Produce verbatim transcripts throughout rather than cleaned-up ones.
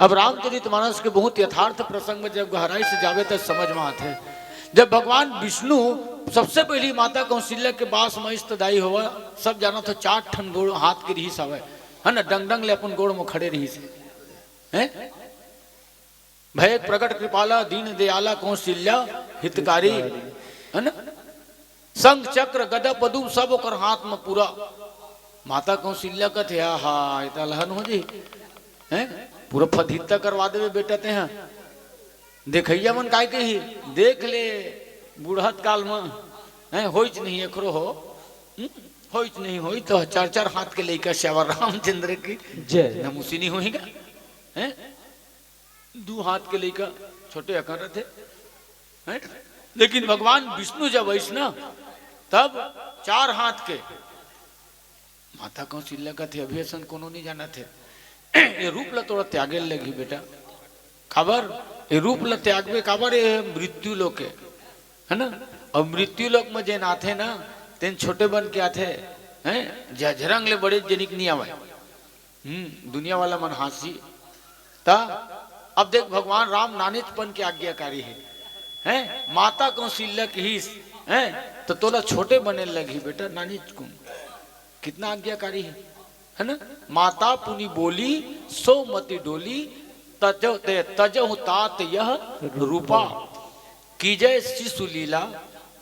अब रामचरित मानस के बहुत यथार्थ प्रसंग में जब गहराई से जावे, तब समझ में आथे। जब भगवान विष्णु सबसे पहली माता कौशल्या के बास में इष्टदाई होवा, सब जाना तो चार ठन गोड़ हाथ के रिहिस हवय, है ना, डंग डंग ले अपन गोड़ में खड़े रिहिस हे, हैं? भय प्रगट कृपाला दीन दयाला कौशल्या हितकारी, है ना? शंख चक्र गदा पदुम सब ओकर हाथ में पूरा। माता कौशल्या कथे, "आहा, ए त अलहन हो जी, हैं? पूरा फदित्ता करवा देवे बेटा तेहा।" देखइया मन काय कही, "देख ले, बुढ़त काल में, हैं, होइच नहीं एकरो हो, हम्म? होइच नहीं होई तो चार चार हाथ के लइका सियावर रामचंद्र की जय। नमुसी नहीं होही का, हैं?" दू हाथ के लइका छोटे अकन रथे, हैं? लेकिन भगवान विष्णु जब अइस ना, तब चार हाथ के। माता कौशल्या कथे, "अभी असन कोनो नहीं जानत हे।" ये रूप ला तोला त्यागे लगही बेटा। काबर? ये रूप ला त्यागबे काबर? ये मृत्यु लोक हे, है ना? अउ मृत्यु लोक में जेन आथे ना, तेन छोटे बन के आथे, हैं? झझरंग ले बड़े जनिक नहीं आवय। हम्म, दुनिया वाला मन हाँसी। त अब देख, भगवान राम नानेचपन के आज्ञाकारी हे, हैं? माता कौशल्या कहिस, हैं? त तोला छोटे बने लगही बेटा, नानेच कुन। कितना आज्ञाकारी हे, है ना? माता पुनि बोली सो मति डोली, तज-, ते-, तजहु तात यह रूपा, कीजय शिशु लीला,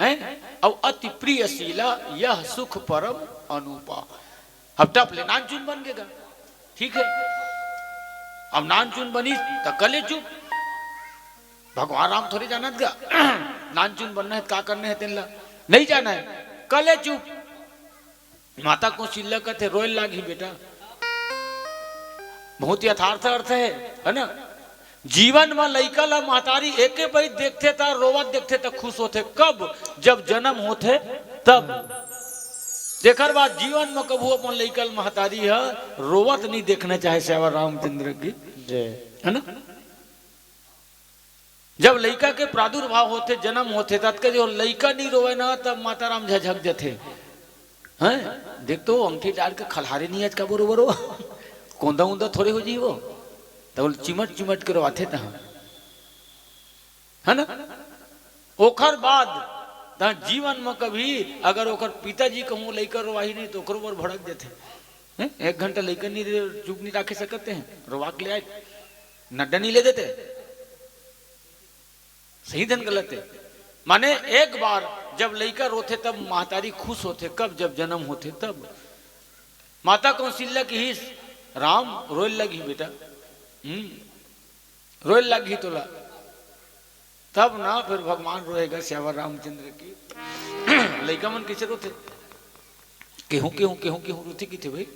हैं? अउ अति प्रिय शीला यह सुख परम अनूपा। अब टप ले नानचुन बन गे गा, ठीक है। अब नानचुन बनिस त कलेचुप। भगवान राम थोड़े जानत गा नानचुन बनना हे त का करना हे तेन ला, नहीं जाना हे, कलेचुप। माता कौशल्या कथे, "रोए लागही बेटा।" बहुत यथार्थ अर्थ हे, है ना? जीवन म लइका ला महतारी एके पइत देखथे त रोवत देखथे त खुश होथे। कब? जब जन्म होथे तब। तेकर बाद जीवन म कभू अपन लइका ला महतारी ह रोवत नहीं देखना चाहे, सियावर रामचंद्र की, जय। है ना? जब लइका के प्रादुर्भाव होथे, जन्म होथे, ततका जो लइका नहीं रोवे ना, तब माता राम झझक जथे। हैं? देख तो, अंगठी डाल के खल्हारे नहीं आज का बरोबर हो। कोंदा उंदा थोड़े हो जी वो। तब चिमट चिमट के रोवाथे तहाँ। है ना? ओकर बाद तहाँ जीवन में कभी अगर ओकर पिताजी कहूँ लइका रोवाही नहीं, तो ओकरो बर भड़क जथे। हैं? एक घंटा लइका नहीं रे-, चुप नहीं राखे सकते हैं, रोवा के ले आए, नड्डा नहीं ले देते। सही धन गलत हे। माने एक बार जब लइका रोथे तब महतारी खुश होथे। कब? जब जन्म होथे तब। माता कौशल्या कहिस, "राम, रोए लगही बेटा, हम्म, रोए लगही तोला।" तब ना फिर भगवान रोएगा, सियावर रामचंद्र की। लइका मन कइसे रोथे? केहू केहू केहू केहू रोथे किथे भाई।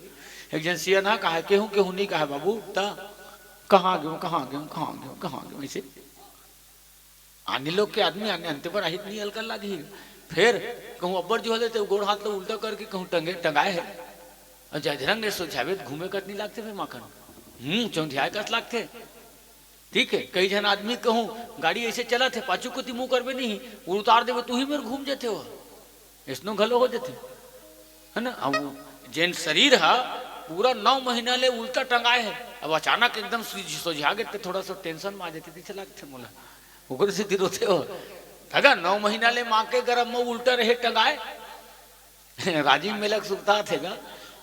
एक झन सियान कहा, "केहू केहू नहीं कहा बाबू, त कहाँ गेंव, कहाँ गेंव, कहाँ गेंव, कहाँ गेंव?" ऐसे आने लोग के आदमी आने अंते पर आहित नहीं अलकन लागी। फिर कहूँ अब्बर जी होले तो गोड़ हाथ लो उल्टा करके कहूँ टंगे, टंगाए हे। अउ जजरंग ने सोझावे त घूमे कस नहीं लागथे फिर माखन। हम्म, चौंधियाए कस लागथे। ठीक है, कई झन आदमी कहूँ गाड़ी ऐसे चलत हे, पाछू कोती मुँह करबे नहीं, उतार देबे, तू ही मेर घूम जथे हो। ऐसनो घलो हो जथे, है ना? अब जेन शरीर हा पूरा नौ महीना ले उल्टा टंगाए हे, अब अचानक एकदम सोझ-, सोझा गे त थोड़ा सा tension में आ जाथे, तइसे लागथे मोला। ओकरे सेती रोथे हो। भगा, नौ महीना ले माँ के गर्भ में उल्टा रहे टंगाए। राजिम मेला के सुरता थे गा।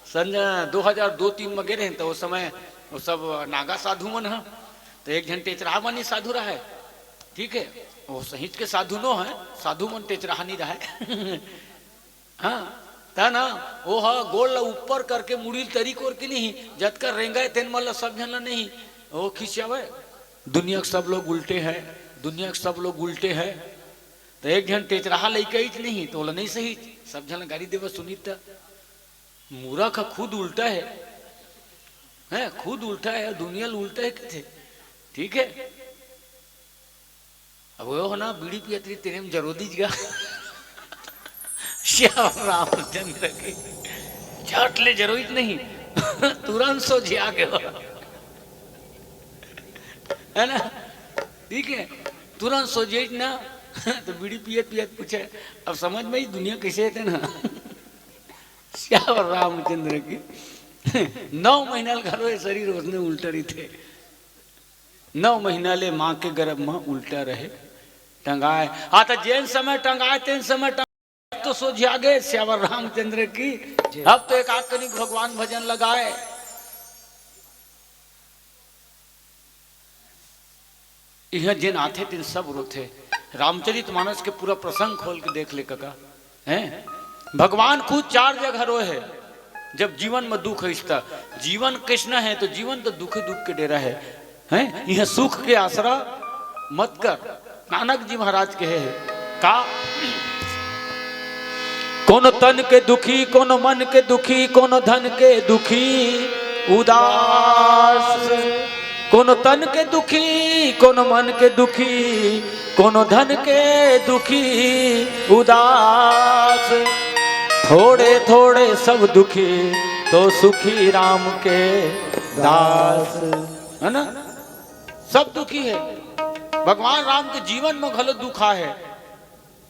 सन दो हजार दो तीन में गे रहे, तो उस समय वो सब नागा साधु मन हा, तो एक झन टेचराहा मन ही साधु रहा है, ठीक है, वो सहित के साधु नो है, साधु मन टेचराहा नहीं रहा है। हाँ, त ना, वो ह गोड़ ला ऊपर करके मुड़ी ल तरी कोर के नहीं, जतका रेंगा है तेन मन ला सब झन ला नहीं, वो खिसियावे। दुनिया के सब लोग उल्टे हैं, दुनिया के सब लोग उल्टे हैं। तो एक झन टेचराहा लइका ही नहीं, तो ओला नहीं सही, सब झन ला गारी देवा सुनीत। मूरख ह खुद उल्टा है, हैं, खुद उल्टा है, दुनिया ल उल्टा है किथे, ठीक है। अब वो ना बीड़ी पियत रही, तेने में जरो दीजिएगा। श्याम रामचंद्र की झट ले जरूरत नहीं, तुरंत सोझे आ गए, है ना? ठीक है, तुरंत सोझे ना, तो बीड़ी पियत पियत पूछे, अब समझ में ही दुनिया कैसे है ना? श्याम रामचंद्र की। नौ महीना घरो ये शरीर उसने उल्टा रही थे। नौ महीना ले माँ के गर्भ में उल्टा रहे, टंगाए। हाँ, त जेन समय टंगाए, तेन समय टंगाए, तो सोझिया गे सियावर रामचंद्र की। अब तो एक आध कनिक भगवान भजन लगाए। इहाँ जेन आथे, तेन सब रोथे। रामचरित मानस के पूरा प्रसंग खोल के देख ले कका, हैं? भगवान खुद चार जगह रोए हे। जब जीवन में दुख होइस त, जीवन कृष्ण हे, तो जीवन तो दुख ही दुख के डेरा हे, हैं? इहाँ सुख के आसरा मत कर। नानक जी महाराज कहे हे, का? कोनो तन के दुखी, कोनो मन के दुखी, कोनो धन के दुखी, उदास। कोनो तन के दुखी, कोनो मन के दुखी, कोनो धन के दुखी, उदास। थोड़े थोड़े सब दुखी, तो सुखी राम के दास। है ना? सब दुखी हे। भगवान राम के जीवन में घलो दुख आहे।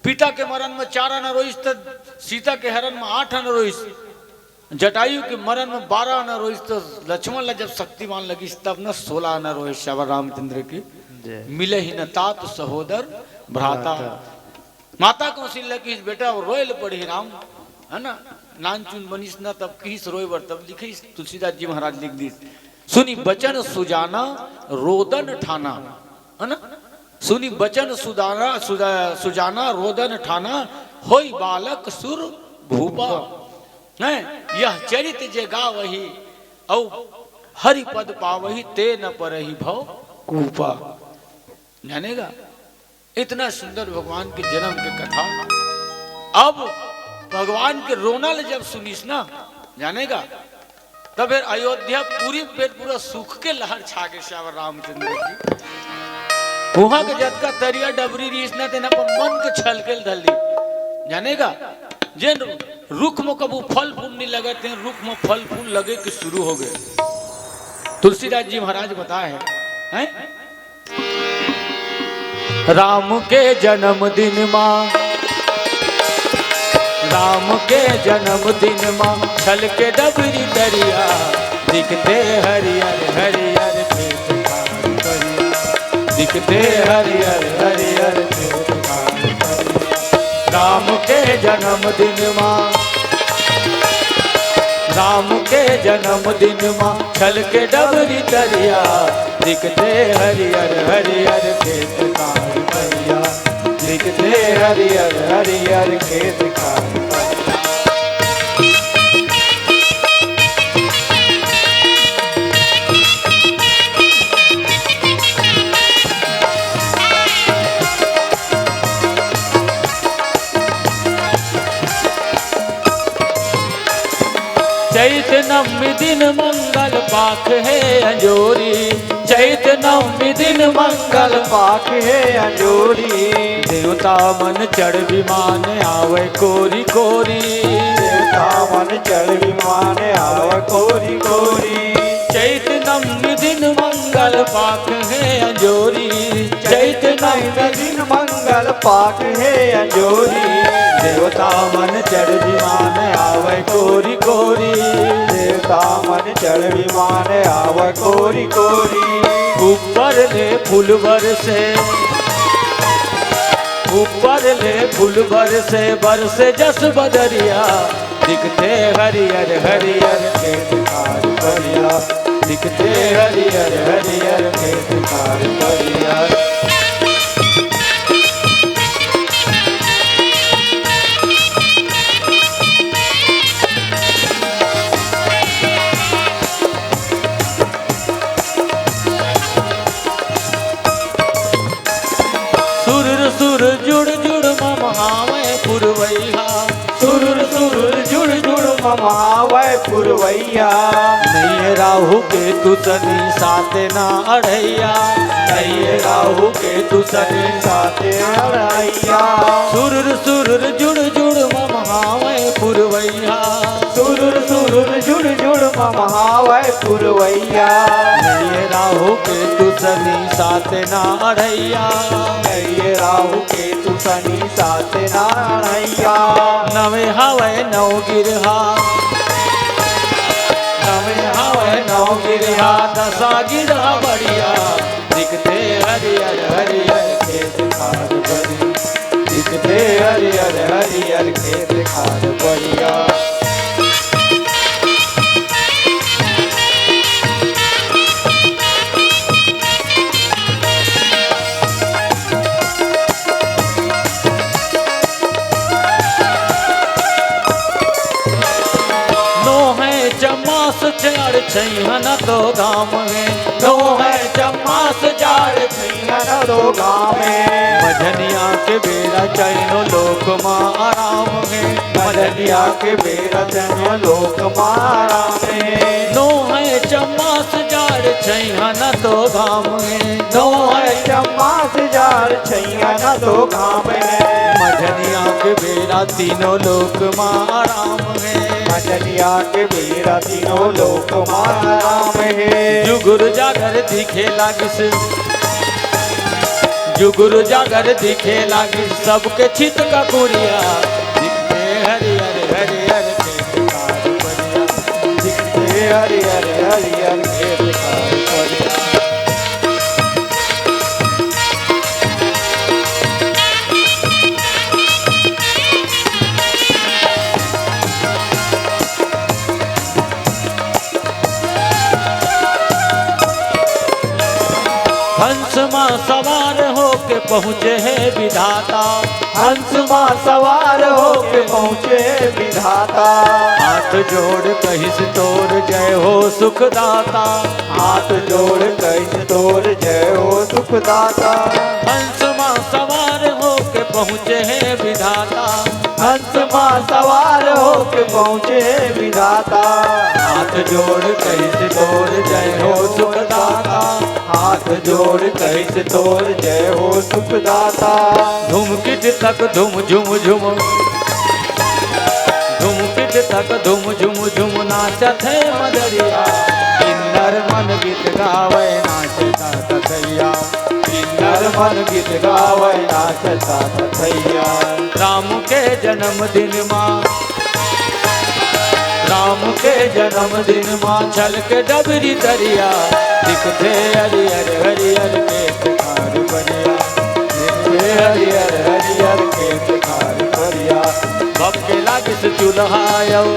पिता के मरण में चार आना रोइस, त सीता के हरण में आठ आना रोइस। जटायु के मरण में बारह आना रोइस, त लक्ष्मण ला जब शक्तिमान लगिस, तब न सोलह आना रोइस। सियावर रामचंद्र की। जय। मिलहि न तात सहोदर भ्राता। भ्राता। माता कौशल्या किहिस, "बेटा, अब रोए ल पड़ही राम," है ना? नानचुन बनिस ना, तब किहिस रोए बर, तब लिखिस, तुलसीदास जी महाराज लिख दिस, "सुनि बचन सुजाना रोदन ठाना," है ना? "सुनि बचन सुदाना, सुजा-, सुजाना रोदन ठाना, होई बालक सुर भूपा।" हैं? "यह चरित जे गावही, अउ हरि पद पावही, ते न परही भव कूपा।" जानेगा? इतना सुंदर भगवान के जन्म के कथा। अब भगवान के रोना ले जब सुनिस ना, जानेगा, तब फिर अयोध्या पूरी पेट पूरा सुख के लहर छा गे सियावर रामचंद्र जी। उहाँ के जतका तरिया डबरी रिहिस ना, तेन अपन मन के छलके ल धर ली। जानेगा, जेन रुख में कभू फल फूल नहीं लगे, तेन रुख में फल फूल लगे के शुरू हो गए। तुलसीदास जी महाराज बताए हैं, हैं? राम के जन्मदिन मा, राम के जन्मदिन मा, छलके डबरी तरिया, दिखथे हरियर हरियर खेत खार परिया, दिखथे हरियर हरियर खेत खार परिया। राम के जन्मदिन मा, राम के जन्मदिन मा, छलके डबरी तरिया, दिखथे हरियर हरियर खेत खार परिया, दिखथे हरियर हरियर खेत खार परिया। चैत नवमी दिन मंगल पाख हे अंजोरी, चैत नवमी दिन मंगल पाख हे अंजोरी। देवता मन चढ़ विमान आवै कोरी कोरी, देवता मन चढ़ विमान आवै कोरी कोरी। चैत नवमी दिन मंगल पाख हे अंजोरी, चैत नवमी दिन मंगल पाख हे अंजोरी। देवता मन चढ़ विमान आवै कोरी कोरी, देवता मन चढ़ विमान आवै कोरी कोरी। ऊपर ले फूल बरसे, ऊपर ले फूल बरसे, बरसे जस बदरिया, दिखथे हरियर हरियर खेत खार परिया, दिखथे हरियर हरियर खेत खार परिया। सुरुर सुरुर जुड़ जुड़ ममहावै पुरवैया, सुरुर सुरुर जुड़ जुड़ ममहावै पुरवैया। नइये राहु केतु सनि साते ना अढ़ैया, नइये राहु केतु सनि साते ना अढ़ैया। सुरुर सुरुर जुड़ जुड़ ममहावै पुरवैया, सुरुर सुरुर जुड़ जुड़ ममहावै पुरवैया। नइये राहु केतु सनि साते ना अढ़ैया, नइये राहु केतु सनि साते ना अढ़ैया। नवे हवै नौ गिरहा, नवे हवै नौ गिरहा, दसा गिरहा बढ़िया, दिख हरियर हरियर खेत खार बढ़िया, दिखथे हरियर हरियर खेत खार बढ़िया। नोहे चमास जाड़ छैहा न तो घाम हे। नोहे चमास जाड़ छैहा न तो घाम हे। मझनिया के बेरा चैनो लोक मा आराम हे। मझनिया के बेरा चैनो लोक मा आराम हे। नोहे चमास जाड़ छैहा न तो घाम हे। नोहे चमास जाड़ छैहा न तो घाम हे। मझनिया के बेरा तीनों लोक मा आराम हे। मझनिया के बेरा तीनों लोक मा आराम हे। जुगुर जागर दिखे लागिस, जुगुर जागर दिखे लागिस, सबके छित का कुरिया। दिखथे हरियर हरियर खेत खार बढ़िया, दिखथे हरियर हरियर खेत खार बढ़िया। हंस मा सवार होके पहुँचे हे विधाता। हंस मा सवार होके पहुँचे विधाता। हाथ जोड़ कहिस तोर जय हो सुखदाता। हाथ जोड़ कहिस तोर जय हो सुखदाता। हंस मा सवार होके पहुँचे हे विधाता। हंस मा सवार होके पहुँचे विधाता। हाथ जोड़ कहिस तोर जय हो सुखदाता। हाथ जोड़ कहिस तोर जय हो सुखदाता। धुमकित तक धुम झुम झुम, धुमकित तक धुम झुम झुम नाचत हे मदरिया। किन्नर मन गीत गावे नाचत कथैया। किन्नर मन गीत गावे नाचत कथैया। राम के जन्मदिन मा, राम के जन्मदिन मा छलके डबरी तरिया। दिखथे हरियर हरियर खेत खार बढ़िया। दिखथे हरियर हरियर खेत खार बढ़िया। भभके लागिस चूल्हा अउ,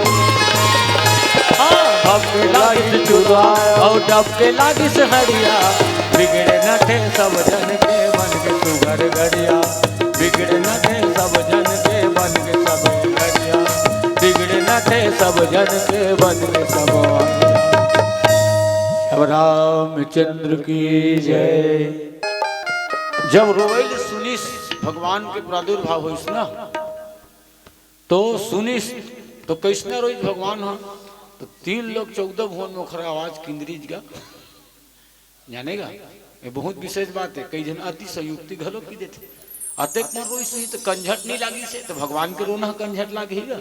हाँ, भभके लागिस चूल्हा अउ डबके लागिस हड़िया। बिगड़े न थे सब जन के मन के सुघर घड़िया। बिगड़े न थे सब जन के मन के सब घड़िया। बिगड़े न थे सब जन के मन के सब घड़िया। अब रामचंद्र की जय। जब रोवइल सुनिस, भगवान के प्रादुर्भाव होइस ना, तो सुनिस, तो कइसना रोइस भगवान ह? तो तीन लोक चौदह भुवन में ओखर आवाज किंदरिस गा। जाने गा, ये बहुत विशेष बात हे। कई झन अतिशयोक्ति घलो की देथे। अतेक मन रोइस होही तो कंझट नइ लागिस हे, तो भगवान के रोना ह कंझट लागही गा।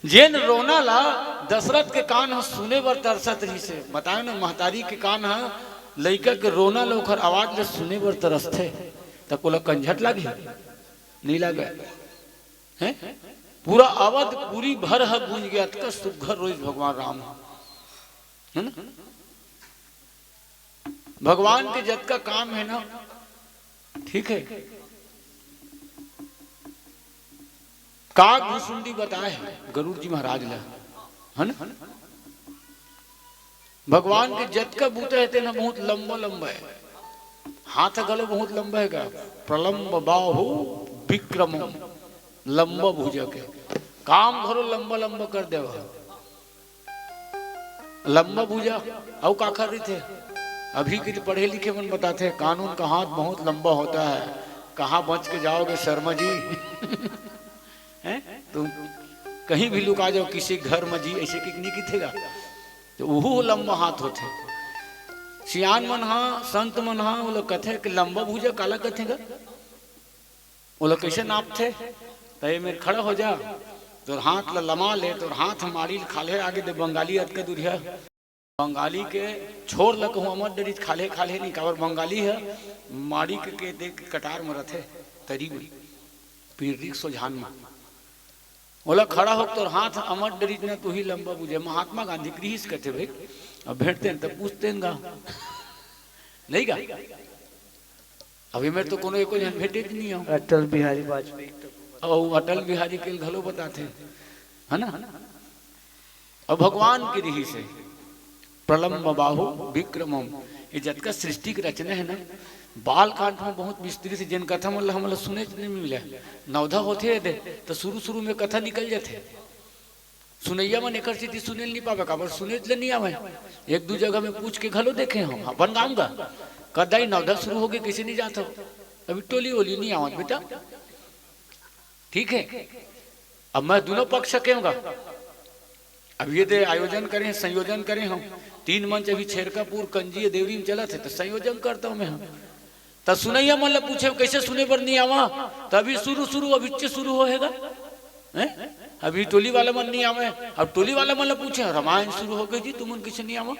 जेन रोना ला दशरथ के कान ह सुने बर तरसत रहिस हे। बताए ना, महतारी के कान ह लइका के रोना ल ओखर आवाज ल सुने बर तरसथे, त ओला कंझट लागही? नइ लागय। हैं? पूरा अवध पुरी भर ह गूंज गे, अतका सुग्घर रोइस भगवान राम ह। है ना? भगवान के जतका काम हे ना, ठीक हे, काग भुसुंडी बताए हे गरुड़ जी महाराज ला, है ना? भगवान के जतका बूता हे तेन ह बहुत लंबा लंबा हे। हाथ घलो बहुत लंबा हे गा, प्रलंब बाहु विक्रम, लंबा भुजा के काम घलो लंबा लंबा कर देवा। लंबा भुजा अउ काखर रहिथे? अभी के पढ़े लिखे मन बताथे, कानून का हाथ बहुत लंबा होता है, कहाँ बच के जाओगे शर्मा जी। हैं? तुम कहीं भी लुका जाओ किसी घर में जी, ऐसे कि नहीं किथेगा। तो उहू लंबा हाथ होथे। सियान मन हा, संत मन हा, वो लोग कथे कि लंबा भुजा काला कथे गा? वो लोग कैसे नापथे? त ये मेर खड़ा हो जा, तोर हाथ ला लमा ले, तोर हाथ माड़ी ल खाल्हे आगे दे, बंगाली अतका दूरिहा। बंगाली के छोर ल कहूँ अमर डरित खाल्हे, खाल्हे नहीं, काबर बंगाली ह माड़ी के, के दे के कटार म रथे, तरी म, पीढ़ी के सोझान म। ओला खड़ा होक तोर हाथ अमर डरित न, तू ही लंबा बुझे। महात्मा गांधी ग्रीस कथे भाई, अब भेंटते हैं तब पूछते हैं गा, नहीं गा? अभी मेर तो कोनो एको झन भेटे च नहीं हो। अटल बिहारी वाजपेयी तो अउ अटल बिहारी के घलो बताथे, है ना? अउ भगवान के रिहिसे प्रलम्ब बाहु विक्रमम, ये जतका सृष्टि के रचना है ना, बाल कांड में बहुत विस्तृत से, जेन कथा मन ल हमन ल सुने च नहीं मिले। नवधा होथे दे, तो शुरू शुरू में कथा निकल जाथे। सुनैया मन एकर सेती सुने ल नहीं पावे, काबर सुने ल नहीं आवे। एक दू जगह में पूछ के घलो देखे हम, अपन गांव का, कदाई नवधा शुरू होगे, कैसे नहीं जात हो? अभी टोली वोली नहीं आवत बेटा। ठीक है, अब मैं दोनों पक्ष के होगा। अब ये दे आयोजन करें, संयोजन करें हम, तीन मंच अभी छेरकापुर, कंजी, देवरी में चलत है, तो संयोजन करता हूँ मैं हम। त सुनैया मन ल पूछे, कैसे सुने बर नहीं आवा? त अभी शुरू शुरू, अभी चे शुरू होएगा, हैं? अभी टोली वाला मन नहीं आवे। अब टोली वाला मन ल पूछे, रामायण शुरू हो गई जी, तुमन कैसे नहीं आवा?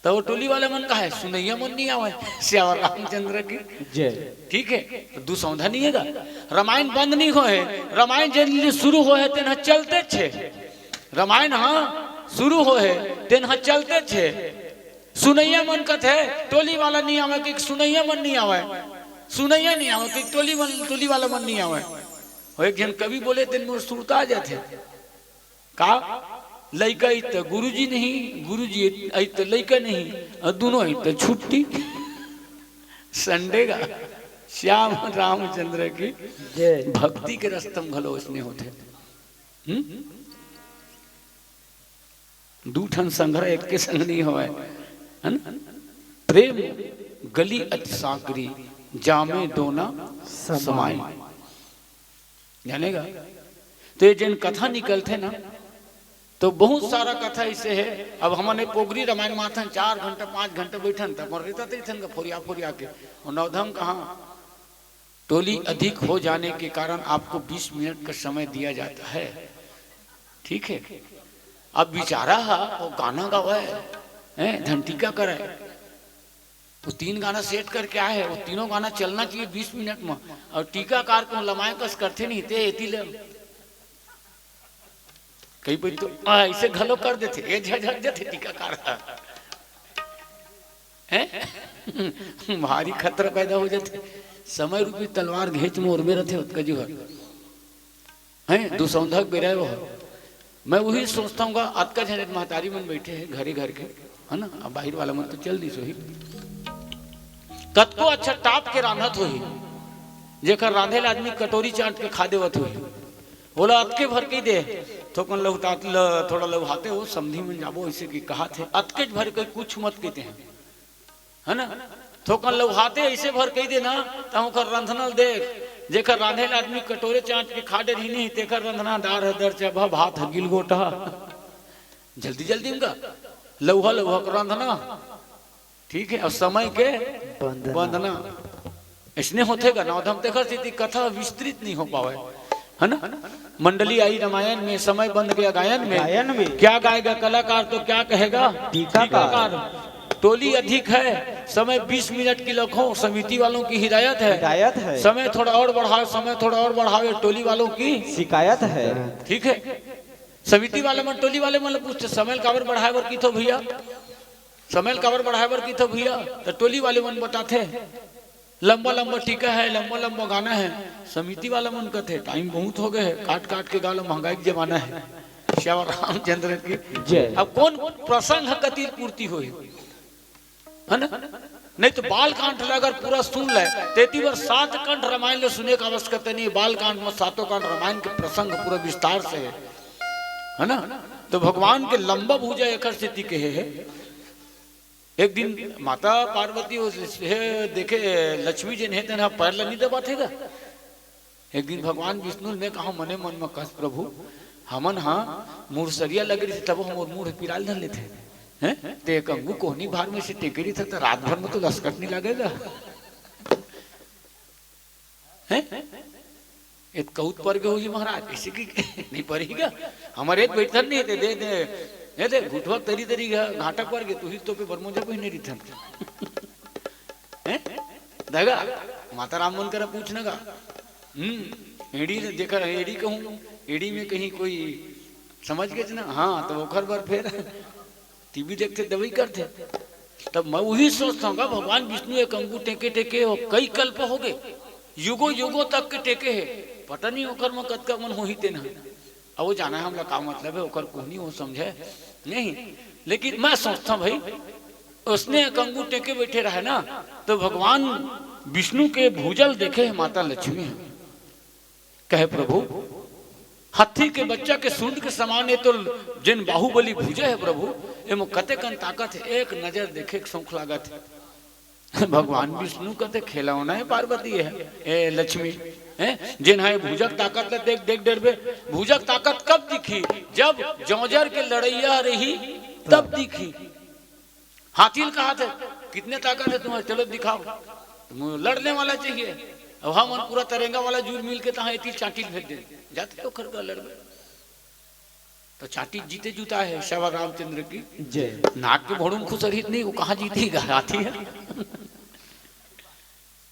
त वो टोली वाला मन का है, सुनैया मन नहीं आवे। सियावर रामचंद्र की जय। ठीक है, तो दू सौंधा नहीं है गा। रामायण बंद नहीं होए, रामायण जेन ले शुरू होए तेन ह चलते छे। रामायण हाँ शुरू होए तेन ह चलते छे। सुनैया मन कथे, टोली वाला नहीं आवे कि सुनैया मन नहीं आवे, सुनैया नहीं आवे कि टोली मन, टोली वाला मन नहीं आवे। और एक जन कवि बोले, तेन मोर सुरता आ जाथे। का? लइका इत गुरुजी नहीं, गुरुजी इत लइका नहीं, और दोनों इत छुट्टी। संडे का श्याम रामचंद्र की जय। भक्ति के रस्तम घलो उसने होते। हम्म? दू ठन संघरा एक के संग नहीं होवे, है ना? प्रेम गली अति सांकरी, जामे दोना समाई। समाई। जानेगा? तो ये जेन कथा निकलथे ना, तो बहुत सारा कथा ऐसे है। अब हमन ए पोगरी रामायण माथन चार घंटा, पाँच घंटा बैठन, तब रहता तो इथन का फोरिया फोरिया के। और नवधम कहाँ? टोली अधिक हो जाने के कारण आपको बीस मिनट का समय दिया जाता है, ठीक है? अब बेचारा हा, वो गाना गावे, हैं, धन टीका करे, तो तीन गाना सेट करके आए हैं, वो तीनों गाना चलना चाहिए बीस मिनट में। और टीकाकार को लमाए कस करते नहीं ते एती ले कई कोई तो, आ, ऐसे घलो कर देते, ये झझक जाते टीकाकार। हैं? भारी खतरा पैदा हो जाते। समय रूपी तलवार घेंच मोर में रहते, ओतका जो है। हैं? दुसौंधा के बेरा वो। मैं वही सोचता हूँ, अतका झन महतारी मन बैठे हैं घरे घर के, है ना? अब बाहर वाला मन तो चल दी सोही। कतको अच्छा टाप के रांधत होही, जेकर रांधे ला आदमी कटोरी चाट के खा देवत होही, ओला अतके भर कही दे, थोकन लहुटात ल-, थोड़ा लहुआते हो, समधी मन जाबो, ऐसे की कहा थे, अतकेच भर कही कुछ मत कहते हैं, है ना? थोकन लहुआते ऐसे भर कही देना, त ओकर रंधना ल देख, जेकर रांधे ला आदमी कटोरे चाट के खा डरही नहीं, तेकर रंधना दार ह दरचा भा, भात ह गिलगोटा। जल्दी जल्दी उनका लहुआ लहुआ कर रंधना, ठीक है, और समय के बंदना। बंदना। इसने होथे गा नवधम, तेखर सेती कथा विस्तृत नहीं हो पावे, है ना? मंडली आई रामायण में, समय बंध गया गायन में। गायन में। क्या गाएगा कलाकार तो क्या कहेगा टीकाकार। टीकाकार। टोली अधिक है, समय बीस मिनट की रखो, समिति वालों की हिदायत है। हिदायत है। समय थोड़ा और बढ़ाओ, समय थोड़ा और बढ़ाओ, ये टोली वालों की शिकायत है। ठीक है, समिति वाले मन टोली वाले मन ल पूछते, समय ल काबर बढ़ाए बर किथो भैया, समय ल काबर बढ़ाए बर किथो भैया, त टोली वाले मन बताथे, लंबा लंबा टीका है, लंबा लंबा गाना है। समिति वाला मन कथे, टाइम बहुत हो गए है, काट काट के गा लो, महंगाई के जमाना है। श्याम रामचंद्र की जय। अब कौन प्रसंग ह कति पूर्ति होही, है ना? नहीं तो बाल कांड ला अगर पूरा सुन ले, तेती बर सात कंठ रामायण ले सुने का आवश्यकता नहीं है। बाल कांड में सातों कांड रामायण के प्रसंग पूरा विस्तार से है, है ना? तो भगवान के लंबा भुजा एकर सेती कहे है। एक दिन माता पार्वती उस, हे देखे लक्ष्मी जी ने तेन पैर ला नहीं दबाथे गा। एक दिन भगवान विष्णु ने कहा मने मन में कस, "प्रभु, हमन हा मुरसरिया लगे रहिथे तब हमर मुंह पिराल धर लेथे, हैं? ते एक अंगू कोहनी भार में से टेके रहिथे त रात भर में तो लसकट नहीं लगेगा, हैं?" ए त कउत पर गे होही महाराज, ऐसे की नहीं परेगा। हमर एक बैठन नहीं ते दे दे, दे दे घुटवा तरी तरी गा, घाटक पर गे, तू ही तो पे बरमोजा कोई नहीं रहिथन। हैं? दगा, माता राम मन करा पूछना गा। हम्म, एड़ी जेकर एड़ी कहूँ, एड़ी में कहीं कोई समझ गए ना? हाँ, तो ओकर बर फिर टीवी देखते, दवाई करते। तब मैं उही सोचथंव का, भगवान विष्णु एक अंगू टेके टेके हो, कई कल्प हो गए, युगो युगो तक के टेके हे, पता नहीं ओकर म कतका मन होही तेन ह। अब वो जाना है हमला का मतलब है, ओकर कोहनी वो समझे नहीं। लेकिन मैं सोचथंव भाई, उसने एक अंगू टेके बैठे रहे ना, तो भगवान विष्णु के भुजा ल देखे हे माता लक्ष्मी ह। कहे, "प्रभु, हाथी के बच्चा के सूंड के समान हे तो जेन बाहुबली भुजा हे प्रभु, एमा कतेकन ताकत हे, एक नजर देखे के शौक लागत हे।" भगवान विष्णु कथे, "खेलौना हे पार्वती हे, ए लक्ष्मी, हे, जेन हा ए भुजा के ताकत ल देख, देख डरबे।" भुजा के ताकत कब दिखही? जब जौजर के लड़ैया रही, तब दिखही। हाथी ल कहा थे, "कितने ताकत है तुम्हारे, चलो दिखाओ।" तुम लड़ने वाला चाहिए। अब हमन पूरा तरेंगा वाला जूर मिल के तहाँ एती चांटी ल भेज दे, जाते तो खरका लड़बे। तो चांटी जीते जूता है, श्यावर रामचंद्र की। जय। नाक के भोड़ू म खुसरही त नहीं, वो कहाँ जीती गा, हाथी है।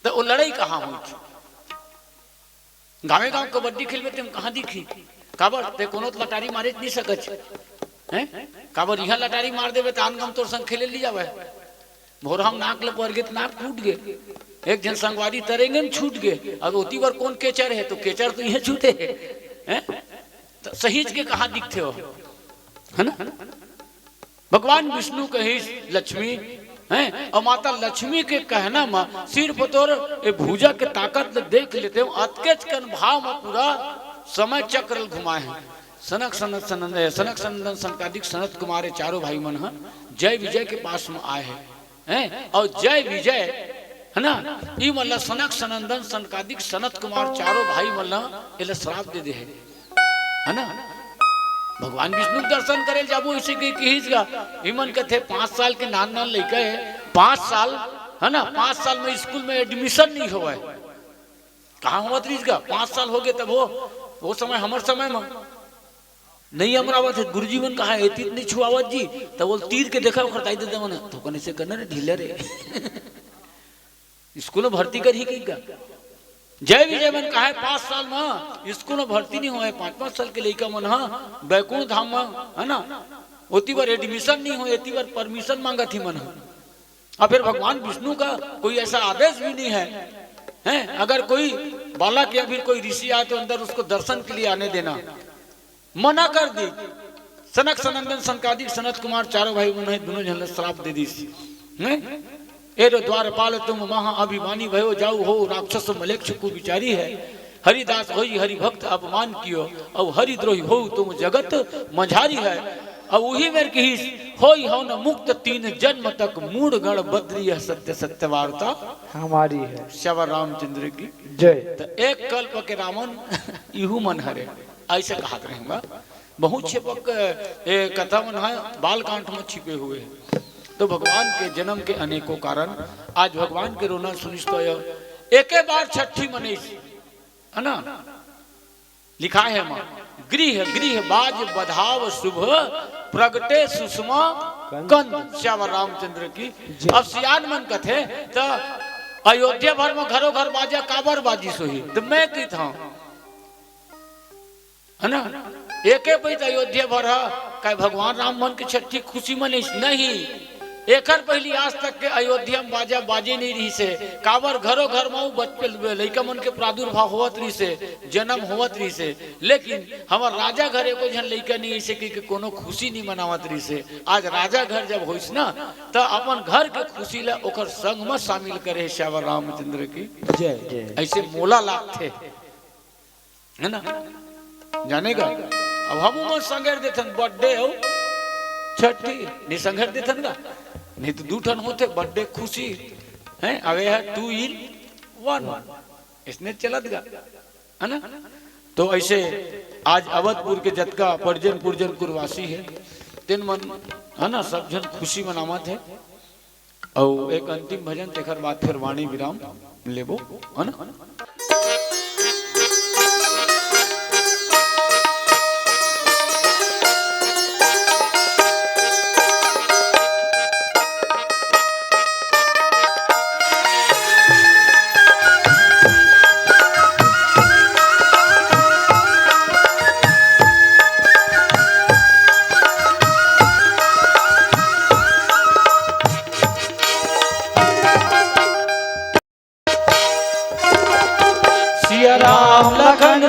तो वो लड़ाई कहाँ हुई थी? गाँवे गाँव कबड्डी खेलबे तेम कहाँ दिखही? काबर ते कोनो त लटारी मारे नहीं सकच, हैं? काबर इहाँ लटारी मार देबे त आन गाँव तोर संग खेले ली जावे। भोरहा म नाक ल पर गे त नाक फूट गे, एक झन संगवारी तरेंगे म छूट गे, अब ओती बर कोन केचर हे, तो केचर तो इहे छूटे हे, हैं? त सहीच के कहाँ दिखथे हो, है ना? भगवान विष्णु कहिस लक्ष्मी, हैं, अउ माता लक्ष्मी के कहना म सिर्फ तोर ए भुजा के ताकत ल देख लेते हो, अतकेच कन भाव म पूरा समय चक्र ल घुमाए हे। सनक सनत सनंद, सनक सनंदन सनकादिक सनत कुमार, ए चारों भाई मन ह जय विजय के पास म आए हे, हैं, अउ जय विजय, है ना, ई मन ल सनक सनंदन सनकादिक सनत कुमार चारों भाई मन ल एला श्राप दे दे हे। है ना? भगवान विष्णु के दर्शन करे जाबो, इसे के किहिस गा। इमन कथे, "पाँच साल के नान नान लइका है, पाँच साल, है ना, पाँच साल में स्कूल में एडमिशन नहीं होवय।" कहाँ होवत रहिस गा? पाँच साल हो गए तब हो, वो समय, हमर समय में नहीं अमरावत है। गुरुजी मन कहा, "एती नहीं छुआवत जी।" तब वो तीर के देखा, ओकर ताई दे देवन, "तो कने से करना रे, ढीला रे।" स्कूल में भर्ती करही कही का? जय विजय मन कहा है, पाँच साल में स्कूल में भर्ती नहीं होए, पाँच पाँच साल के लइका मन ह बैकुंठ धाम में, है ना, ओती बार एडमिशन नहीं होए, एती बार परमिशन मांगत ही मन ह। और फिर भगवान विष्णु का कोई ऐसा आदेश भी नहीं है, हैं? अगर कोई बालक या फिर कोई ऋषि आए तो अंदर उसको दर्शन के लिए आने देना। मना कर दी। सनक सनंदन सनकादिक सनत कुमार चारों भाई मन हे, दोनों झन ल श्राप दे दीस। हैं? "ए रो द्वारपाल तुम महा अभिमानी भयो, जाऊ हो राक्षस मलेच्छ कुविचारी है। हरिदास होई हरि भक्त अपमान कियो, अउ हरिद्रोही हो तुम जगत मझारी है।" अउ उही मेर किहिस, "होई हो न मुक्त तीन जन्म तक, मूढ़ गण बद्री यह सत्य सत्य वार्ता हमारी है।" श्यावर रामचंद्र की जय। त एक कल्प के रावण इहू मन हरे, ऐसे कहत रहेंगा। बहुत छिपक, ए, कथा मन ह बालकांड में छिपे हुए हैं। तो भगवान के जन्म के अनेकों कारण, आज भगवान के रोना सुनिस तो यह एके बार छठी मनइस, है ना? लिखा है माँ, "गृह गृह बाज बधाव शुभ, प्रगटे सुषमा कंद।" श्यावर रामचंद्र की। जय। अब सियान मन कथे, त अयोध्या भर में घरों घर बाजा काबर बाजिस होही? त मैं कहित हूँ, है ना, एके पइत अयोध्या भर ह, काय भगवान राम मन के छठी खुशी मनिस? नहीं। एकर पहली आज तक के अयोध्या में बाजा बाजे नहीं रहिस हे। काबर, घरों घर में उ बच-, लइका मन के प्रादुर्भाव होवत रहिस हे, जन्म होवत रहिस हे, लेकिन हमर राजा घर एको झन लइका नहीं अइसे कहि के कोनो खुशी नहीं मनावत रहिस हे। आज राजा घर जब होइस ना, त अपन घर के खुशी ला ओकर संग में शामिल करे हे श्यावर रामचंद्र की। जय, जय। ऐसे मोला लागथे। है ना, जाने का? अब हमू मन संघेर देथन, birthday हो, छठी, नहीं संघेर देथन का? नहीं तो दू ठन होथे, birthday खुशी, हैं? अबे है two in one, इसने चलत गा, है ना? तो ऐसे आज अवधपुर के जतका परिजन पुरजन कुरवासी है, तेन मन, है ना, सब झन खुशी मनावत है। अउ एक अंतिम भजन, तेखर बाद फिर वाणी विराम लेबो, है ना?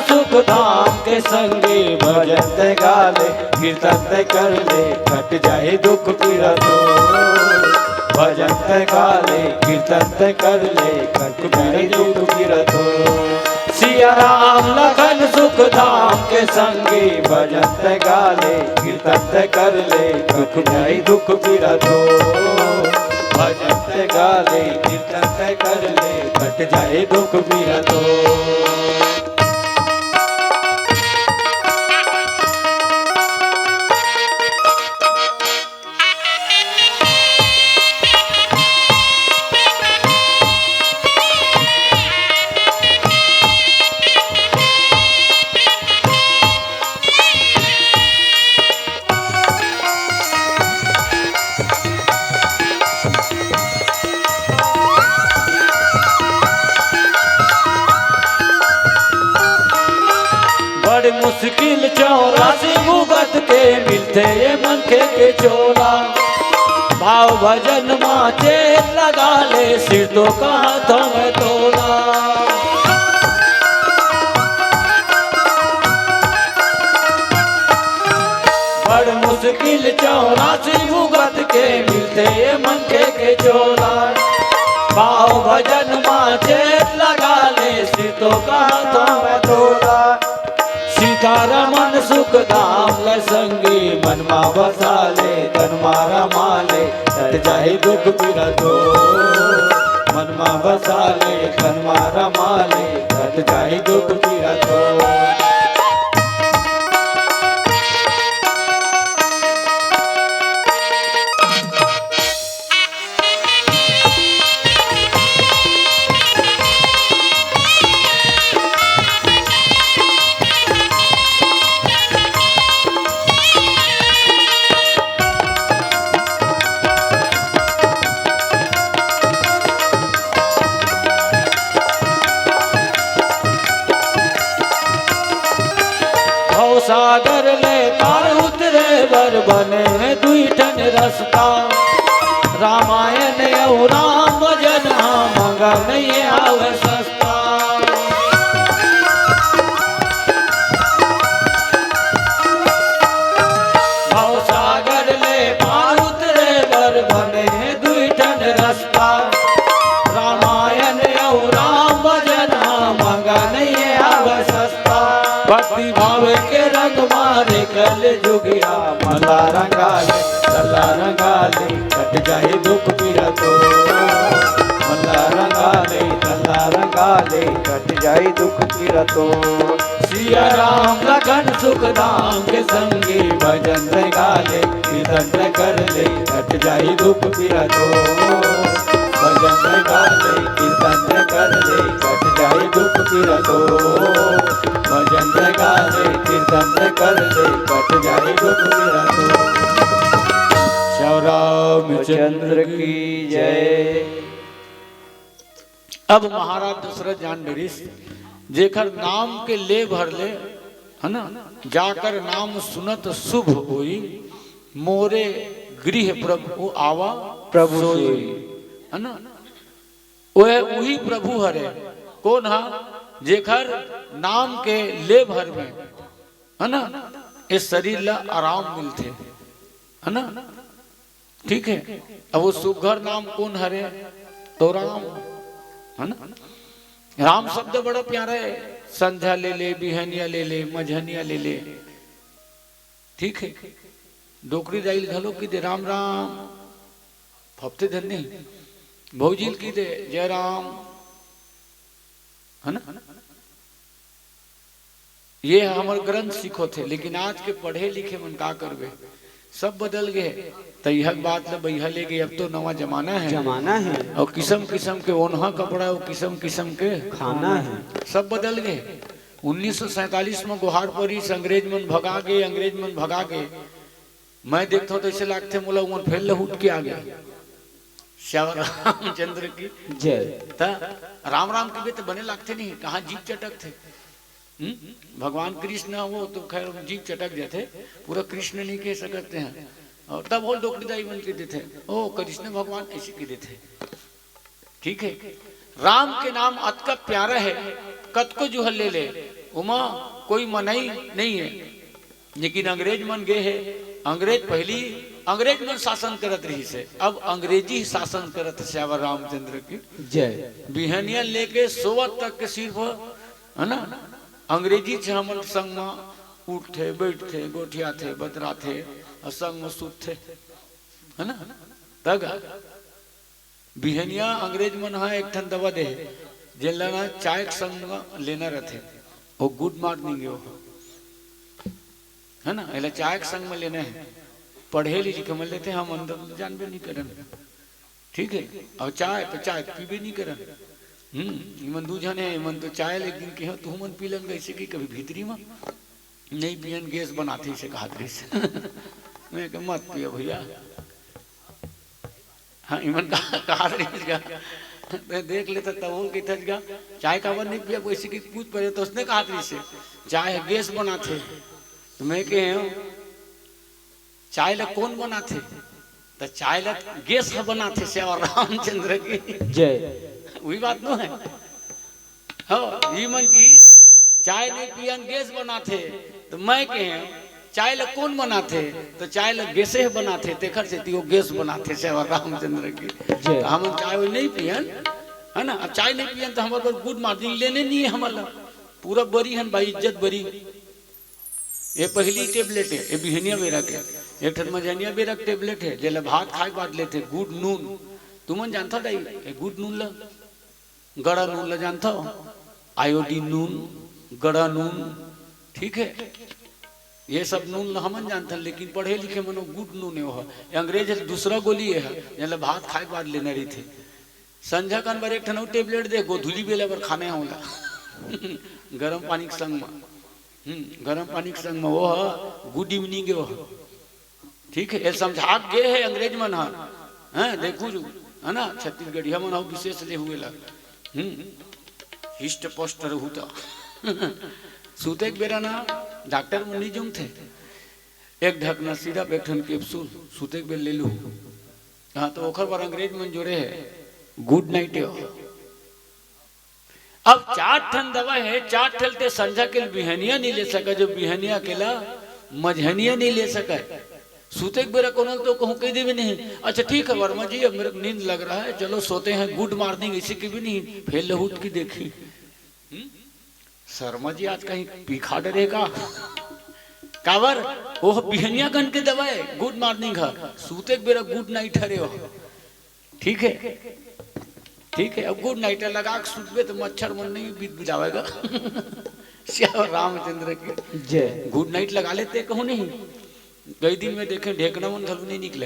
सुख धाम के संगी भजन तैं गा ले, कीर्तन तैं कर ले, कट जाही दुख पीरा तोर। भजन तैं गा ले, कीर्तन तैं कर ले, कट जाही दुख पीरा तोर। सिया राम लखन सुख धाम के संगी भजन तैं गा ले, कीर्तन तैं कर ले, कट जाही दुख पीरा तोर। भजन तैं गा ले, कीर्तन तैं कर ले, कट जाही दुख पीरा तोर। बड़ मुश्किल चौरासी भुगत के मिलथे ये मनखे के चोला। भाव भजन मा चेत लगा ले, सिर तो कहाथंव मैं तोला। बड़ मुश्किल चौरासी भुगत के मिलथे ये मनखे के चोला। भाव भजन मा चेत लगा ले, सिर तो कहाथंव मैं तोला। सीतारमन सुख धाम ल संगी, मन मा बसा ले, तन मा रमा ले, कट जाही दुख पीरा तोर। मन मा बसा ले, तन मा रमा ले, कट जाही दुख पीरा तोर। भवसागर ले पार उतरे बर बने हे दुई ठन रस्ता। रामायण अउ राम भजन हा मंगा नइ आवे सस्ता। भवसागर ले पार उतरे बर बने हे दुई ठन रस्ता। रामायण अउ राम भजन हा मंगा नइ आवे सस्ता। भक्ति भाव के रंग मारे कल जुगिया, मन ला रंगा ले, तन ला रंगा ले, कट जाही दुख पीरा तोर। मन ला रंगा ले, तन ला रंगा ले, कट जाही दुख पीरा तोर। सिया राम लखन सुख धाम के संगी, भजन तैं गा ले, कीर्तन तैं कर ले, कट जाही दुख पीरा तोर। भजन तैं गा ले, कीर्तन तैं कर ले, कट जाही दुख पीरा तोर। भजन तैं गा ले, कीर्तन तैं कर ले, कट जाही दुख पीरा तोर। श्याम रामचंद्र की जय। अब महाराज दशरथ जान डरिस, जेकर नाम के ले भर ले, है ना, जाकर नाम सुनत शुभ होई, मोरे गृह प्रभु आवा प्रभु सोई, सोई। है ना, ओह उही प्रभु हरे। कोन हा? जेकर नाम के ले भर में, है ना, ए शरीर ला आराम मिलथे, है ना। ठीक है, अब वो सुघर नाम कोन हरे? तो राम, है ना। राम शब्द बड़ा प्यारा है। संध्या ले ले, बिहनिया ले ले, मझनिया ले ले, ठीक है। डोकरी दाई ल घलो कहि दे राम राम, फपते धन नहीं, भौजी ल कहि दे जय राम, है ना। ये हमर ग्रंथ सिखोथे, लेकिन आज के पढ़े लिखे मन का करबे, सब बदल गे। त इहक बात ल बइहा ले गे, अब तो नवा जमाना है। जमाना है। अउ किसम किसम के ओन्हा कपड़ा, अउ किसम किसम के खाना है। सब बदल गे। उन्नीस सौ सैंतालीस में गोहार परिस, अंग्रेज मन भगा गे, अंग्रेज मन भगा गे। मैं देखथंव त अइसे लागथे मोला उमन फेर लहुट के आ गे। श्याम रामचंद्र की जय। त राम राम कहिबे त बने लागथे नहीं, कहाँ जीभ चटकथे। हम्म? भगवान कृष्ण वो तो खैर जीभ चटक जाथे, पूरा कृष्ण नहीं कह सकते हैं। अउ तब वो डोकरी दाई मन कहि देथे, ओ कृष्ण भगवान, अइसे कहि देथे। ठीक है, राम के नाम अतका प्यारा है, कतको जुहर ले ले, ओमा कोई मनई नहीं है। लेकिन अंग्रेज मन गे हे, अंग्रेज पहली अंग्रेज मन शासन करत रहिस हे, अब अंग्रेजी शासन करत हे श्यावर रामचंद्र की। जय। बिहनिया लेके सोवत तक के सिर्फ, है ना, अंग्रेजी च हमन संग म उठथे, बैठथे, गोठियाथे, बतराथे, अउ संग म सुतथे, है ना। तग बिहनिया अंग्रेज मन ह एक ठन दवा दे हे, जेला ना चाय के संग म लेना रथे, वो गुड मॉर्निंग हे वो, है ना, एला चाय के संग म लेना हे। पढ़े लिखे मन लेथे, हमन तो जानबे नहीं करन, ठीक है। और चाय तो चाय तो पीबे नहीं करन। हम्म, इमन दू झन हे, इमन तो चाय ले दिन के हो, तू मन पी लन, ऐसे कि कभी भीतरी म नहीं पियन, गैस बनाथे, इसे कहत रहिस। मैं कहा, "मत पियो भैया।" हाँ, इमन कहा, कहत रहिस गा। मैं देख लेता तब वो कहत गा, "चाय काबर नहीं पिया?" वैसे कि पूछ पड़े तो उसने कहत रहिस, "चाय ह गैस बनाथे।" तो मैं कहे हूँ, "चाय ला कौन बनाथे?" तो चाय ला गैस ह बनाथे, श्यावर रामचंद्र की। जय। वही बात नो है। हो, ई मन की चाय नहीं पियन, गैस बनाथे। तो मैं कहे, "चाय ला कौन बनाथे?" तो चाय ला गैसे ह बनाथे, तेखर सेती वो गैस बनाथे, श्यावर रामचंद्र की। जय। तो हमन चाय वो नहीं पियन, है ना। अब चाय नहीं पियन तो हमर बर गुड मॉर्निंग लेने नहीं है हमन ला। पूरा बरी हन भाई, इज्जत बरी। ये पहली टेबलेट है, ये बिहनिया बेरा के। एक ठन मझनिया बेरा के टेबलेट है, जेला भात खाए के बाद लेथे, गुड नून। तुमन जानथव दाई, ये गुड नून ला, गड़ा नून ला जानथव? आयोडीन नून, गड़ा नून, ठीक है, ये सब नून ला हमन जानथन, लेकिन पढ़े लिखे मन वो गुड नून है, वो है। ये अंग्रेज है, दूसरा गोली है, जेला भात खाए के बाद लेना रहिथे। संझा कन बर एक ठन अउ टेबलेट दे, गोधूली बेला बर खाने हवला। गरम पानी के संग म, हम्म, गरम पानी के संग म वो ह, गुड इवनिंग वो ह। ठीक है, ये समझा के गे हे अंग्रेज मन ह। हैं, देखू जो, है ना, छत्तीसगढ़िया मन ह विशेष ले हुए ला। हम्म, हिस्ट पोस्ट रहू त। सूते के बेरा ना, डॉक्टर मन नहीं जूंगथे। एक ढकना सिरप, एक ठन कैप्सूल, सूते के बेर ले लू। हाँ, तो ओखर बर अंग्रेज मन जोरे हे, गुड नाइट हो। अब चार ठन दवा हे, चार ठन ते संझा के बिहनिया नहीं ले सका, जो बिहनिया के ला मझनिया नहीं ले सका। सूते के बेरा कोनो तो कहूँ कह देवे नहीं, "अच्छा ठीक है वर्मा जी, अब मेरे को नींद लग रहा है, चलो सोते हैं, गुड मॉर्निंग", इसी की भी नहीं, फेल उठ के देखी। हम्म? शर्मा जी आज कहीं पी खा डरे का? काबर? वो बिहनिया कन के दवा हे, गुड मॉर्निंग ह, सूते के बेरा गुड नाइट हरे हो। ठीक है, ठीक है, अब गुड नाइट लगा के सुतबे तो मच्छर मन नहीं बिदबिदावेगा। श्यावर रामचंद्र की। जय। गुड नाइट लगा लेते कहूँ नहीं, कई दिन में देखे ढेकना मन घलू नहीं निकले।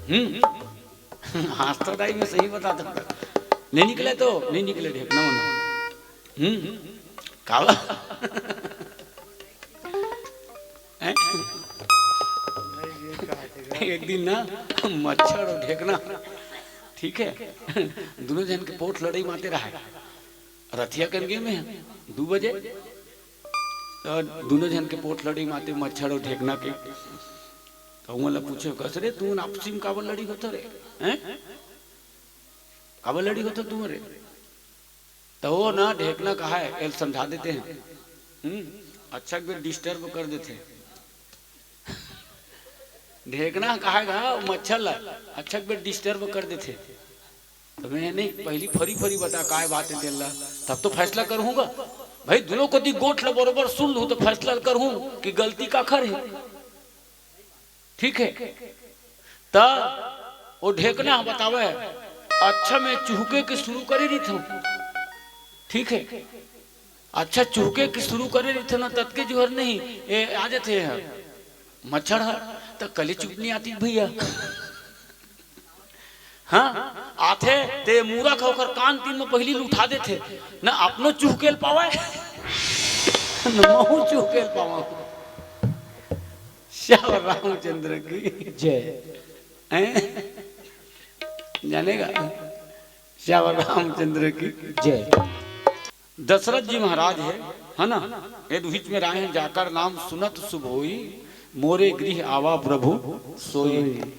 हम्म, हाँसथव दाई, मैं सही बताथव, नहीं निकले तो नहीं निकले ढेकना मन। हम्म, काला। हैं? एक दिन ना मच्छर और ढेकना, ठीक है, दोनों झन के पोठ लड़ई माते रहा है। रथिया कन गे में दू बजे, तो दोनों झन के पोठ लड़ई माते मच्छर और ढेकना के। तो उमन ला पूछे, "कस रे, तू आपसी में काबर लड़ी होत रे? हैं? काबर लड़ी होत तू रे?" तो वो ना ढेकना कहा है, एल समझा देते हैं। हम्म, अच्छा के बेर डिस्टर्ब कर देथे। ढेकना कहा गा, मच्छर ला अच्छा के बेर डिस्टर्ब कर देथे। तो मैं नहीं, पहली फरी फरी बता काय बात है तेला, तब तो फैसला करूंगा। भाई, दोनों कोती गोठ ला बरोबर सुन लूं तो फैसला करूं कि गलती काखर है। ठीक है, त वो ढेकना ह बतावे, अच्छा मैं चुहके के शुरू करे रहिथव, ठीक है, अच्छा चुहके के शुरू करे रहिथव ना, ततके जुहर नहीं, ए, आ जाथे ह, मच्छर ह, त कले चुप नहीं आती भैया। हाँ, आथे ते मूरख ह, ओकर कान तीन में पहली लुठा देथे, न अपनो चुहकेल पावे, न महू चुहकेल पावे। श्यावर रामचंद्र की जय। हैं? जानेगा? श्यावर रामचंद्र की जय। दशरथ जी महाराज है, है ना? ये दुहिच में राय है, "जाकर नाम सुनत शुभ होई, मोरे गृह आवा प्रभु सोई।"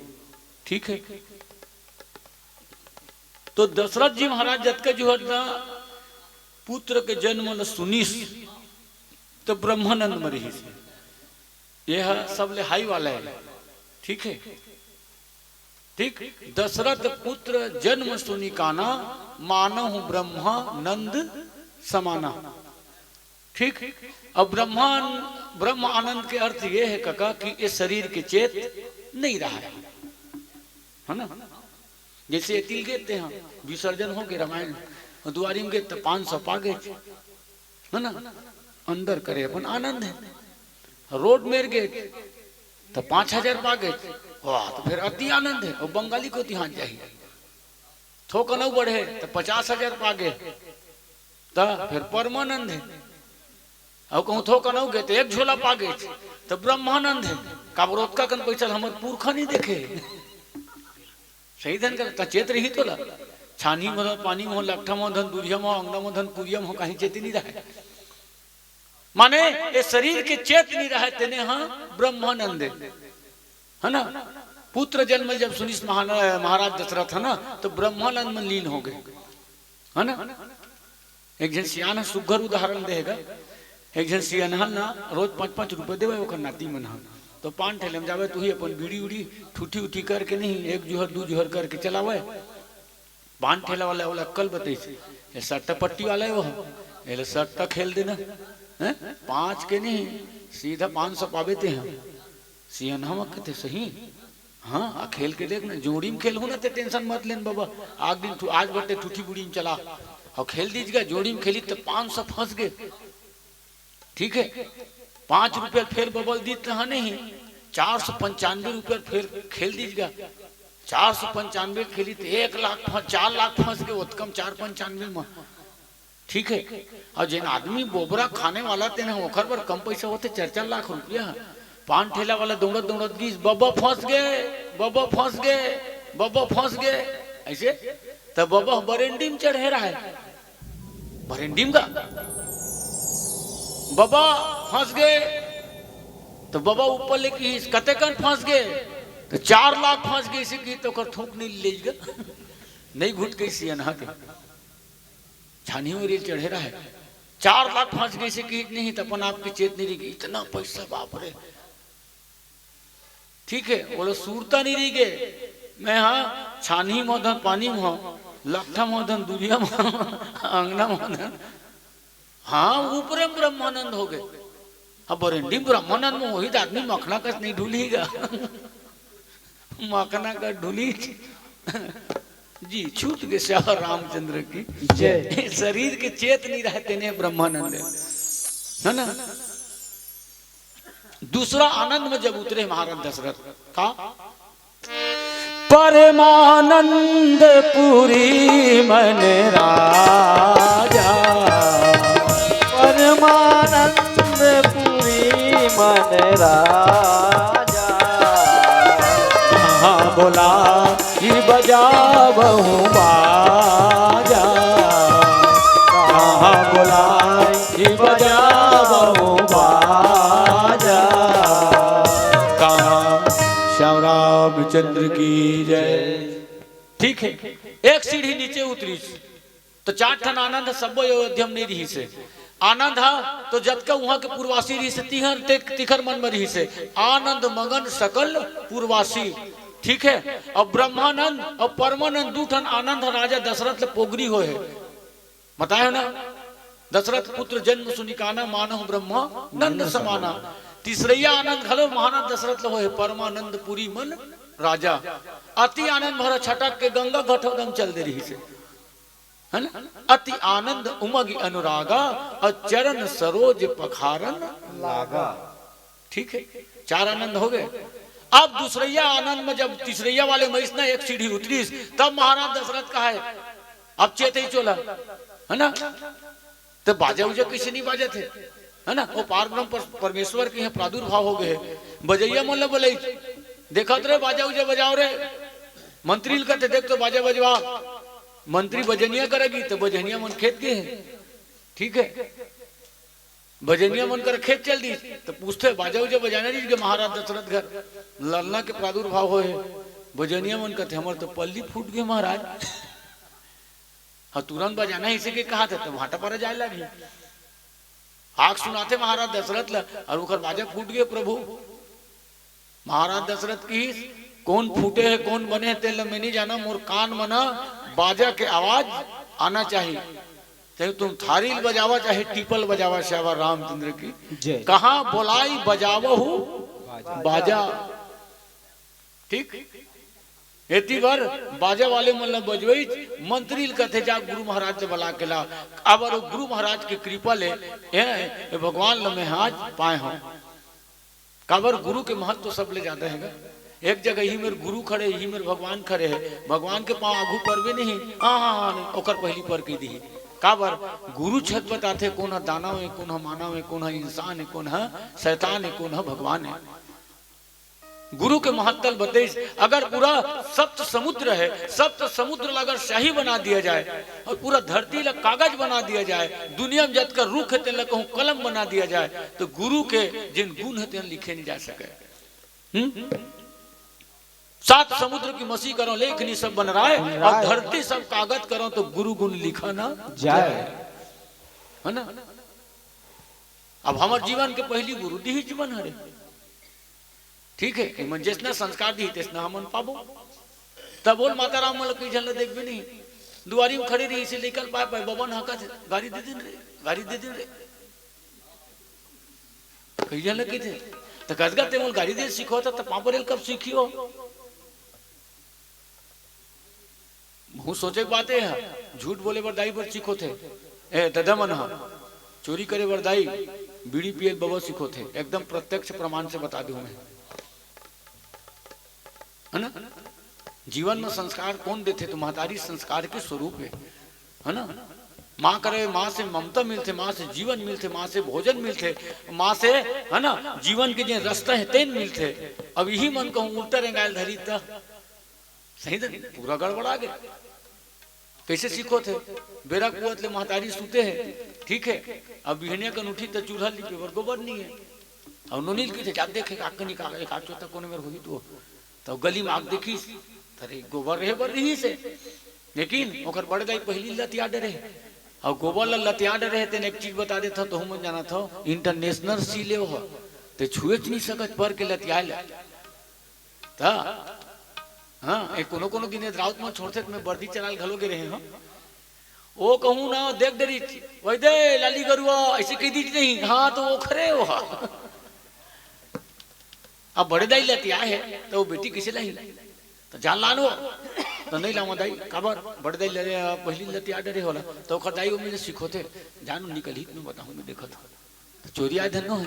ठीक है, तो दशरथ जी महाराज जतका जो है ना पुत्र के जन्म ल सुनिस, तो ब्रह्मानंद म रिहिस हे। ये ह सबले हाई वाला हे। ठीक हे? ठीक। दशरथ पुत्र जन्म सुनि काना, मानहु ब्रह्मानंद समाना। ठीक। अब ब्रह्मान ब्रह्म आनंद के अर्थ ये हे कका कि ये शरीर के चेत नहीं रहा है, है ना? जैसे एती ल गे ते ह, विसर्जन हो गे रामायण, दुवारी म गे त पाँच सौ पा गे, है ना? अंदर करे अपन आनंद हे। रोड मेर गे त पाँच हजार पा गे, वाह, त फेर अति आनंद हे। अउ बंगाली कोती हाथ जाही, थोकन अउ बढ़े त पचास हजार पा गे, त फेर परमानंद हे। अउ कहूँ थोकन अउ गे त एक झोला पा गे, त ब्रह्मानंद हे। काबर ओतका कन पइसा ल हमर पुरखा नहीं देखे। सही धन कर, त चेत रही तोला। छानी म धन, पानी म धन, लकठा म धन, दुरिहा म, अंगना म धन, कुरिया म, कहीं चेत नहीं रहे। माने, ये शरीर के चेत नहीं रहे, तेने ह ब्रह्मानंद हे, है ना? पुत्र जन्म जब सुनिस महान-, महाराज दशरथ, है ना, तो ब्रह्मानंद म लीन हो गे, है ना? एक झन सियान ह सुग्घर उदाहरण दे हे गा। एक झन सियान ह ना रोज पाँच पाँच रुपया देवे ओकर नाती मन ह। तो पान ठेले म जावे, तुही अपन बीड़ी उड़ी ठूठी उठी करके नहीं, एक जुहर दू जुहर करके चलावे। पान ठेला वाला ओला अक्कल बतइस, ये सट्टा पट्टी वाला हे वो, एला सट्टा खेल देना, हैं? पाँच के नहीं, सीधा पाँच सौ पाबे ते ह। सियान ह कथे, "सही?" हाँ, आ खेल के देख ना, जोड़ी म खेलहू ना ते tension मत लेन बाबा। आज दिन ठु-, आज बटे ठूठी बुड़ी म चला। अउ खेल दीज गा, जोड़ी म खेली त पाँच सौ फंस गे। ठीक हे, पाँच रुपया फेर बबल दीत रहा नहीं, चार सौ पंचानबे रुपया फेर खेल दीज गा। चार सौ पंचानबे खेली त एक लाख फंस, चार लाख फंस गे, ओतका म चार पंचानबे म। ठीक हे, अउ जेन आदमी बोबरा खाने वाला तेन ह, ओखर बर कम पइसा होथे, चार चार लाख रुपया। पान ठेला वाला दौड़त दौड़त गिस, "बबा फंस गे, बबा फंस गे, बबा फंस गे," अइसे। त बबा बरेंडी म चढ़े रहे, बरेंडी म गा, "बबा फंस गे।" त बबा ऊपर ले किहिस, "कतेकन फंस गे?" त, "चार लाख फंस गे," अइसे किहिस त ओकर थूक नहीं ले गा, नहीं घुट के सियान ह के। छानी म रेल चढ़े रहे, चार लाख फंस गे अइसे किहिस नहीं, त अपन आप के चेत नहीं रही गे, इतना पइसा, बाप रे। ठीक हे, ओला सुरता नहीं रही गे, मैं हा छानी म धन, पानी म धन, लकठा म धन, दुरिहा म धन, अंगना म धन। हाँ, ऊपरे म ब्रह्मानंद हो गे। अब बरेंडी म ब्रह्मानंद म होही त आदमी मखना कस नहीं ढुलही गा। मखना कस ढुलही। जी, छूट गे सियावर रामचंद्र की जय। शरीर के चेत नहीं रहे, तेने ब्रह्मानंद हे, है ना? दूसरा आनंद म जब उतरे महाराज दशरथ का, परमानंद पुरी मन राजा, परमानंद पुरी मन राजा। कहाँ बोलाइ बजावहु बाजा, कहाँ बोलाइ बजावहु बाजा, कहाँ श्याम रामचंद्र की जय। ठीक हे, एक सीढ़ी नीचे उतरिस, त चार ठन आनंद ह, सब्बो अयोध्या म नइ रिहिस हे। आनंद ह तो जतका उहाँ के पुरवासी रिहिस हे, तिहर ते, तिखर मन म रिहिस हे। आनंद मगन सकल पुरवासी, ठीक हे। अउ ब्रह्मानंद अउ परमानंद दू ठन आनंद ह राजा दशरथ ल पोगरी होय हे। बताय हों ना, दशरथ पुत्र जन्म सुनि काना, मानहु ब्रह्मानंद समाना। तीसरइया आनंद घलो महाराज दशरथ ल होय हे, परमानंद पुरी मन राजा। अति आनंद भरा छटक के गंगा घटोदम चल दे रिहिस हे। है ना? अति आनंद उमगि अनुरागा, अउ चरण सरोज पखारन लागा। ठीक हे, चार आनंद हो गे। अब दूसरइया आनंद म जब तीसरइया वाले म अइस ना एक सीढ़ी उतरिस, तब महाराज दशरथ कहे, "अब चेत ही चोला," है ना? त बाजा उजा कइसे नइ बाजत हे, है ना? ओ पार ब्रह्म पर-, परमेश्वर के इहाँ प्रादुर्भाव हो गे हे। बजइया मन ल बलइस, "देखत रे, बाजा उजा बजाव रे।" मंत्री ल कथे, "देख तो बाजा बजवा।" मंत्री बजनिया करा गे त बजनिया मन खेत गे हे। ठीक हे, बजनिया मन करा खेत चल दिस, त पूछथे, "बाजा उजा बजाना रिहिस गे महाराज दशरथ घर, ललना के प्रादुर्भाव होय हे।" बजनिया मन कथे, "हमर तो पल्ली फूट गे महाराज।" हाँ, तुरंत बजाना हे, अइसे के कहा था, त भाटापारा जाय लागही। आग सुनाथे महाराज दशरथ ल, अउ ओकर बाजा फूट गे प्रभु। महाराज दशरथ कहिस, "कोन फूटे हे, कोन बने हे, तेन ल मैं नइ जानंव, मोर कान म न बाजा के आवाज आना चाही। चाहे तुम थारी ल बजावा, चाहे टीपल बजावा।" श्यावर रामचंद्र की जय। कहाँ बोलाई बजावहु बाजा। बाजा। ठीक? एती बर बाजा वाले मन ल बजवइच, मंत्री ल कथे, "जा गुरु महाराज ल बला के ला।" काबर ओ गुरु महाराज के कृपा ले, ए, ए भगवान ल मैं आज पाए हंव। काबर गुरु के महत्व सबले ज्यादा हे गा। एक जगह इही मेर गुरु खड़े, इही मेर भगवान खड़े हे, भगवान के पांव आघू परबे नहीं, हाँ, हाँ, हाँ, नहीं, ओकर पहिली पर कहि दिही। काबर गुरु छत बताथे, कोन ह दानव हे, कोन ह मानव हे, कोन ह इंसान हे, कोन ह शैतान हे, कोन ह भगवान हे। गुरु के महत्ता ल बतइस। अगर पूरा सप्त समुद्र हे, सप्त समुद्र ला अगर स्याही बना दिया जाए अउ पूरा धरती ला कागज बना दिया जाए, दुनिया म जतका रुख हे, तेन ला कहूं कलम बना दिया जाए, त गुरु के जेन गुन हे, तेन लिखे नइ जा सकय। हम्म? सात समुद्र की मसी करो लेखनी सब बनराय, अउ धरती सब कागज करो त गुरु गुन लिखा न जाए। हे ना? अब हमर जीवन के पहिली गुरु दिही जीवन हरे। ठीक हे, एमन जइसना संस्कार दिही, तइसना हमन पाबो। तब बोल माता राम मन ल कई झन ल देखबे नहीं। दुवारी म खड़े रही, इसे लइका ल पाय पाय, बबा न हकत हे, "गारी दे दिन रे, गारी दे दिन रे।" कई झन ल कहिथे, "त कस गा ते मोल गारी दे सिखोथा, त पांव परे ल कब सीखियो?" बहुत सोचे के बात हे, झूठ बोले बर दाई बर सिखोथे। ए, ददा मन ह, चोरी करे बर दाई, बीड़ी पिए ल बबा सिखोथे। एकदम प्रत्यक्ष प्रमाण से बता दूं मैं। हे ना? जीवन म संस्कार कोन देथे? त महतारी संस्कार के स्वरूप हे, हे ना? माँ करे, माँ से ममता मिलथे, माँ से जीवन मिलथे, माँ से भोजन मिलथे, माँ से, हे ना, जीवन के जे रस्ता हे, तेन मिलथे। अब इही मन कहूं उल्टा रेंगाय ल धरी त सही दे, पूरा गड़बड़ा गे। कइसे सिखोथे? बेरा कुवत ले महतारी सुते हे, ठीक हे, अब बिहनिया कन उठी त चूल्हा लिपे बर गोबर नइ हे। अउ नोनी ल कहिथे, "जा देख, एक आग कनी का, एक आग चोता कोने मेर होही तो।" त गली म आग देखिस, त रे गोबर रहे बर रहिस हे, लेकिन ओकर बड़े दाई पहिली लतिया डरे हे। अउ गोबर ल लतिया डरे हे, तेन एक चीज बता देथंव, तहू मन जानथव, international सीलेव ह, ते छुएच नइ सकत पर के लतियाय ल। त, हाँ, ए कोनो कोनो दिन ए राउत मन छोड़थे, त मैं बरदी चराल घलो गे रहे हंव। ओ कहूं ना, देख डरिच, "वही दे, लाली गरुवा," अइसे कहि दीच नहीं, हाँ, त ओखरे ओ हा। अब बड़े दाई लतिया हे, त ओ बेटी कइसे लाही? त जान लान ओ, त नइ लावंव दाई, काबर? बड़े दाई ल-, पहिली लतिया डरे हों ला, त ओखर दाई ओ मेर ले सिखोथे, "जान निकलही, त मैं बताहूं, मैं देखत हंव।" त चोरी आय धन नोहे।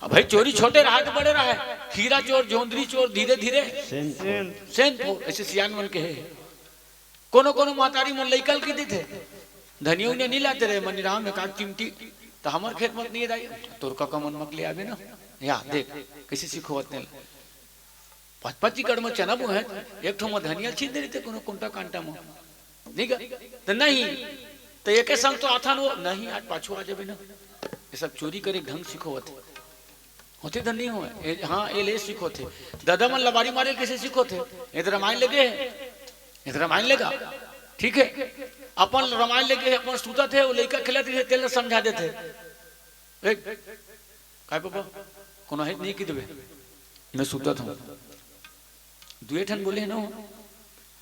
अब भाई, चोरी छोटे रहय त बड़े रहय, खीरा चोर, जोंदरी चोर, धीरे धीरे सेन फोर। सेन फोर, अइसे सियान मन कहे हे। कोनो कोनो महतारी मन लइका ल कहि देथे, "धनिया उनिया नइ लाते रे, मनीराम, एक आध चिमटी, त हमर खेत म त नइ हे दाई।" "तोर कका मन म ले आबे ना।" या देख, कइसे सिखोवत तेन ल। पांच पांच एकड़ म चना बोहे, एक ठो म धनिया छीन दे रहिथे कोनो कोंटा कांटा म। नइ गा? त नहीं, त एके संग तो आथन ओ, नहीं, आज पाछू आ जाबे ना। ये सब चोरी करे के ढंग सिखोवत हे। होथे त नइ होय। ए, हाँ, ए ले सिखोथे। ददा मन लबारी मारे कइसे सिखोथे? ए त रामायण लगे हे। ए त रामायण लगे। ठीक हे। अपन रामायण लगे हे, अपन सुतत हे, ओ लइका खेलत रहिथे, तेला समझा देथे। ए, काय पापा? कोनो हे त नइ कहि देबे। मैं सुतत हंव। दुए ठन बोले हे ना ओ।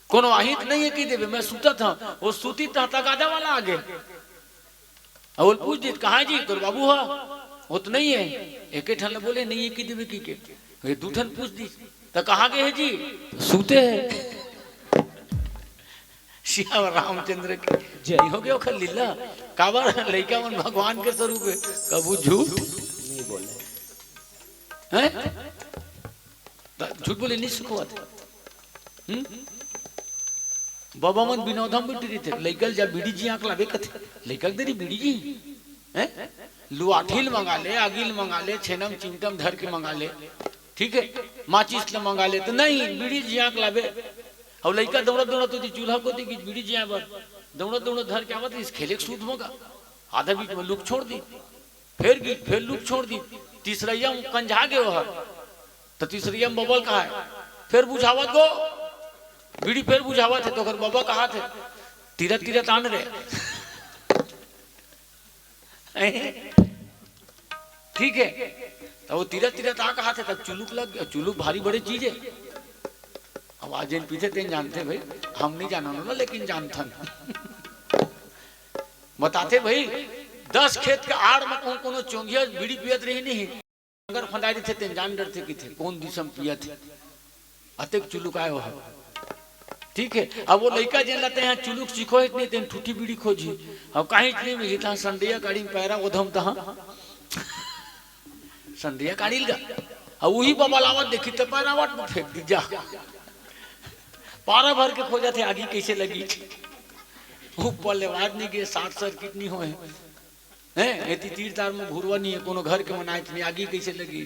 कोनो आही त नइ हे कहि देबे, मैं सुतत हंव। ओ सुतिस त तगादा वाला आगे। अउ ओला पूछ दिस, "कहाँ हे जी तोर बाबू ह?" ओ त नइ हे। एके ठन ल बोले, "नइ हे कहि देबे," कहिके। ए दू ठन पूछ दिस, "त कहाँ गे हे जी?" "सुते हे।" सियावर रामचंद्र के जय। हो गे ओखर लीला। काबर लइका मन भगवान के स्वरूप हे, कभू झूठ नइ बोले। हैं? त झूठ बोले नइ सिखोवत। हम्म? बबा मन बिनौधा म बइठे रहिथे, लइका ल जा बीड़ी जियां के लाबे कथे, लइका के दे रही बीड़ी जी। हैं? लुआठी ल मंगा ले, आगी ल मंगा ले, छेना म चिमटा म धर के मंगा ले, ठीक हे, माचिस ल मंगा ले, त नहीं, बीड़ी जियां के लाबे। अउ लइका दौड़त दौड़त ओती चूल्हा कोती गिस बीड़ी जियां बर, दौड़त दौड़त धर के आवत रहिस, खेले के सूत म गा, आधा बीच म लुक छोड़ दिस, फेर गिस, फेर लुक छोड़ दिस, तीसरइया म कंझा गे ओहर, त तीसरइया म बबा ल कहाय, "फेर बुझावत गो, बीड़ी फेर बुझावत हे," त ओकर बबा कहाथे, "तीरत तीरत आन रे।" ठीक है, त वो तीरथ तीरथ आ कहाथे, तब चुलुक लग गया। चुलुक भारी बड़े चीज है। अब आज जेन पीथे तेन जानथे भाई, हम नहीं जानन ओला, लेकिन जानथन। बताथे भाई, दस खेत के आड़ म कहूँ कोनो चोंघिया बीड़ी पियत रही नहीं, अगर फंदाई देथे तेन जान डरथे, किथे कोन दिसम पियत हे, अतेक चुलुक आय ओह। ठीक है, अब वो लइका जेन ला तेहा चुलुक सिखोहे नहीं, तेन ठूठी बीड़ी खोजही। अब काहीच नहीं मिलही, तहाँ संडिया गाड़ी में पैरा ओधम तहाँ संडिया काढ़िल गा। अब उही बबलावत देखी त पैरावट में फेंक दी जा। पारा भर के खोजथे आगी कैसे लगी। ऊपर ले आवाज नहीं गे, शॉर्ट सर्किट नहीं होए। हैं, एती तीर तार में भुरवा नहीं है, कोनो घर के मनाए नहीं, आगी कैसे लगी?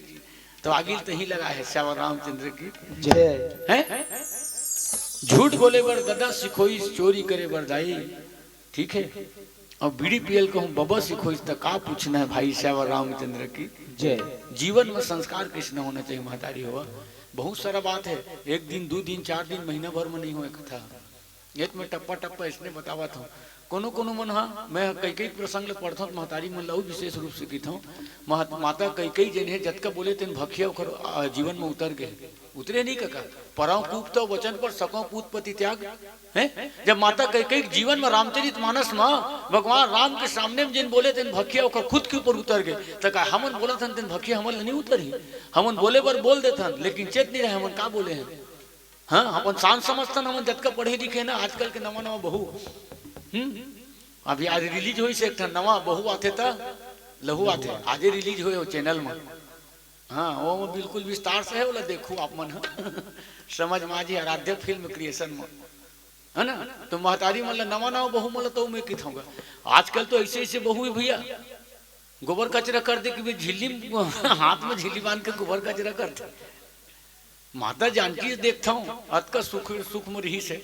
तो आगी तही लगा है, श्यावर रामचंद्र की जय। हैं? झूठ बोले बर गदा सिखोई, चोरी करे बर दाई। ठीक है, अब बीड़ी पियल कहूँ बबा सिखोई, त का पूछना है भाई, श्यावर रामचंद्र की जय। जीवन में संस्कार कैसे होना चाहिए महतारी हो, बहुत सारा बात है। एक दिन, दू दिन, चार दिन, महीना भर में नहीं होए कथा। ये तो मैं टप्पा टप्पा इसने बतावत हूँ। कोनो कोनो मन हा, मैं कई कई प्रसंग ल पढ़थौं, महतारी मन ल अउ विशेष रूप से कहिथौं। महत-, माता कई कई जेन हे, जतका बोले तेन भखिया ओखर, आ, जीवन में उतर गए, उतरे नहीं कका। परौं कूप तव वचन पर, सकौं पूत पति त्याग। हैं? जब माता कई कई जीवन में, रामचरित मानस में भगवान राम के सामने में जेन बोले तेन भखिया ओखर खुद के ऊपर उतर गए, त का हमन बोलत हन तेन भखिया हमन ल नहीं उतरही? हमन बोले बर बोल देथन, लेकिन चेत नहीं रहे हमन का बोले हैं। हाँ, अपन शान समझथन हमन, जतका पढ़े लिखे ना, आजकल के नवा नवा बहू। हम्म। अभी आज रिलीज होइस एक ठन नवा बहू आथे त लहू आथे, आजे रिलीज होए हो चैनल में। हाँ, वो में बिल्कुल विस्तार से है, ओला देखू आप मन ह। समझ में आ जी, आराध्या फिल्म क्रिएशन में, है ना? तो महतारी मन ला, नवा नवा बहू मन ला तो मैं किथौं गा। आजकल तो ऐसे ऐसे बहू है भैया, गोबर कचरा कर दे कि भी झिल्ली, हाथ में झिल्ली बांध के गोबर कचरा कर दे। माता जानकी देखथौं, अतका सुख, सुख में रहिस हे।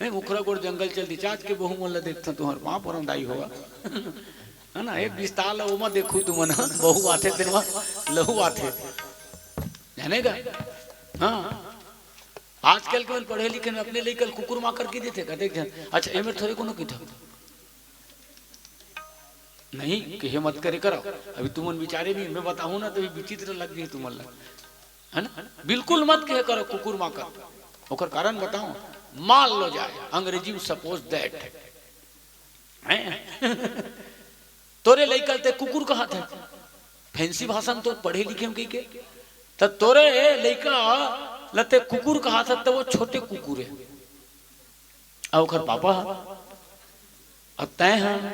हैं, उखरा गोड़ जंगल चल दी, आज के बहू मन ला देखथौं, तुहर पाँव परौं दाई होवा। है ना, एक विस्तार ला ओमा देखू तुमन, बहू आथे तेन मा लहू आथे। जाने का? हाँ। आजकल के मन पढ़े लिखे में अपने लइका ल कुकुर माकर कहि देथे, कतेक झन। अच्छा, एमेर थोरे कोनो कहिथे। नहीं, कहे मत करे करो। अभी तुमन विचारे नहीं, मैं बताहूँ ना, तो ये विचित्र लग गई तुमन ला। है ना? बिल्कुल मत कहे करो कुकुर माकर। ओकर कारण बताओ, मान लो जाए, अंग्रेजी में सपोज दैट। हैं? तोरे लइका ल ते कुकुर कहाथे, फैंसी भाषा में तो पढ़े लिखे में कहिके, त तोरे लइका ल ते कुकुर कहाथे, त वो छोटे कुकुर है। अउ ओखर पापा ह, अउ तैं ह,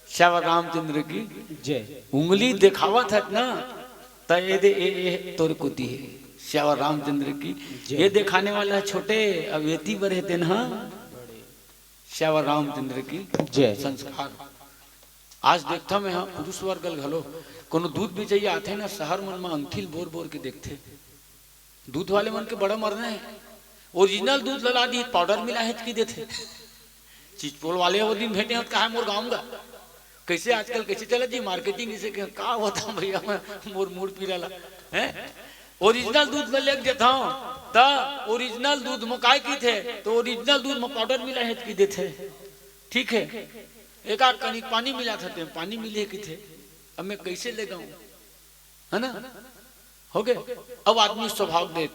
श्यावर रामचंद्र की जय। उंगली देखावत हस ना, त ये दे, ए, ए, तोरे कोती है, श्यावर रामचंद्र की। जय। ये देखाने वाला छोटे, अब एती बर है तेन ह, श्यावर रामचंद्र की जय। संस्कार। आज देखथौं मैं, हाँ, पुरुष वर्ग ल घलो, कोनो दूध बेचइया आथे ना, शहर मन म अंगठी ल बोर बोर के देखथे। दूध वाले मन के बड़ा मरना है, ओरिजिनल दूध ल ला दी, पाउडर मिला है कि देथे। चिचपोल वाले वो दिन भेंटे हों त कहा मोर गाँव गा, कैसे आजकल कैसे चलत जी मार्केटिंग, इसे के का होता भैया, मैं मोर मूड़ पीरा ला, हैं? ओरिजिनल दूध ल लेके देथौं, त ओरिजिनल दूध म काय कहिथे, त ओरिजिनल दूध म पाउडर मिला है कि देथे। ठीक है, एक आध कनिक पानी मिलाथे, पानी मिले कहिथे, अब मैं कैसे लेगऊँ, है ना? हो गे। अब आदमी स्वभाव देख,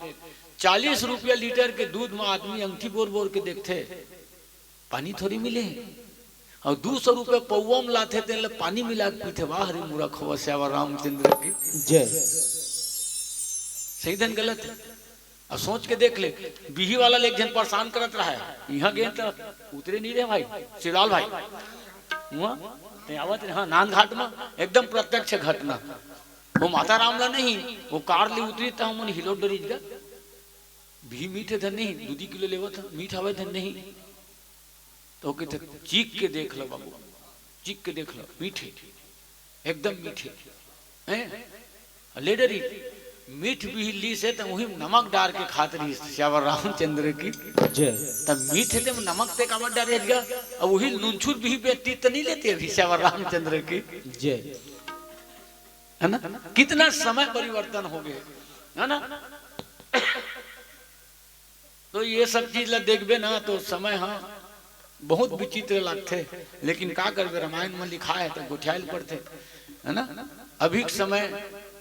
चालीस रुपया लीटर के दूध म आदमी अंगठी बोर बोर के देखथे, पानी थोड़ी मिले हे। अउ दू सौ रुपया पौवा म लाथे, तेन ल पानी मिला के पीथे। वाह रे मूरख होवा, श्यावर रामचंद्र की जय। सही धन गलत है। अब सोच के देख ले, बिही वाला ले एक झन परेशान करत रहा है, इहाँ गे त उतरे नहीं रहे भाई, शिवलाल भाई। हुआ? ते आवत रहे, हाँ, नांद घाट में एकदम प्रत्यक्ष घटना। वो माता राम ला नहीं, वो कार ले उतरी त हमन हिलो डरिस गा। बिही मीठ धन नहीं, दू दी किलो लेवत ह, मीठ हवय धन नहीं। तो कहते, "चीख के देख लो बाबू, चीख के देख लो, मीठे, एकदम मीठे।" हैं? ले डरी, मीठ बिही लीस हे, त उही नमक डार के खात रहिस, श्यावर रामचंद्र की। जय। त मीठ हे, ते नमक ते काबर डारे हस गा? अब उही नूनछूर बिही बेचती त नहीं लेते अभी, श्यावर रामचंद्र की। जय। है ना? कितना समय परिवर्तन हो गए, है ना? तो ये सब चीज ला देखबे ना, तो समय, हाँ, बहुत विचित्र लगथे, लेकिन का करबे, रामायण में लिखा है तो गोठियाल पड़थे, है ना? अभी के समय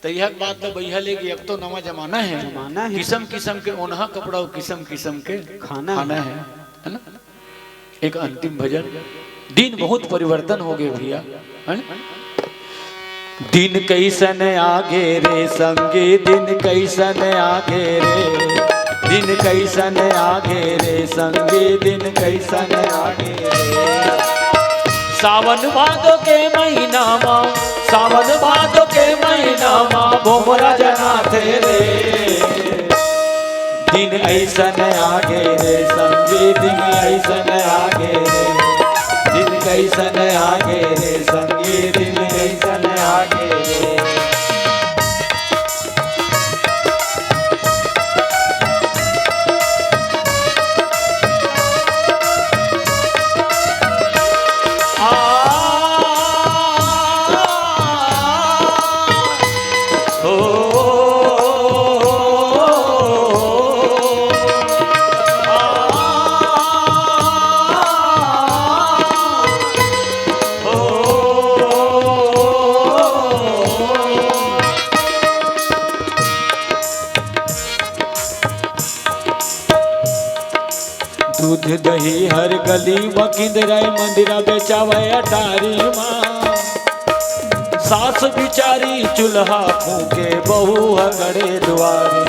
तैहक बात ल बइहा लेगे, अब तो नवा जमाना है, जमाना है। किसम किसम के ओनहा कपड़ा अउ किसम किसम के खाना खाना है। है, है ना? एक अंतिम भजन। दिन बहुत परिवर्तन हो गए भैया, है ना? दिन कैसन आगे रे संगी, दिन कैसन आगे रे, दिन कैसन आगे रे संगी, दिन कैसन आगे रे। सावन भादो के महीना मा, सावन भादो के महीना मा भोमरा जनाथे रे। दिन ऐसन आगे रे संगी, दिन ऐसन आगे रे, दिन कैसन आगे रे संगी, दिन कैसन आगे रे। दूध दही हर गली म किंदरय, मंदिरा बेचावय अटारी म। सास बिचारी चूल्हा फूके, बहू ह खड़े दुआरी।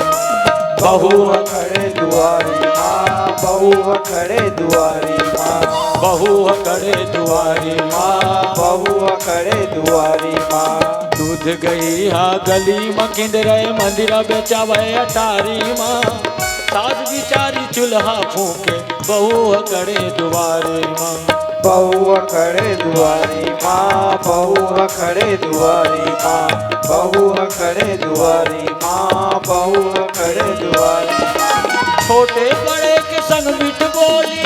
बहू ह खड़े दुआरी माँ, बहू ह खड़े दुआरी माँ। बहू ह खड़े दुआरी माँ, बहू ह खड़े दुआरी माँ। दूध गही ह गली म किंदरय, मंदिरा बेचावय अटारी माँ। सास बिचारी चूल्हा फूके, बहू ह खड़े दुआरी माँ। बहू ह खड़े दुआरी माँ, बहू ह खड़े दुआरी माँ। बहू ह खड़े दुआरी माँ, बहू ह खड़े दुआरी माँ। छोटे बड़े के संग मीठ बोली।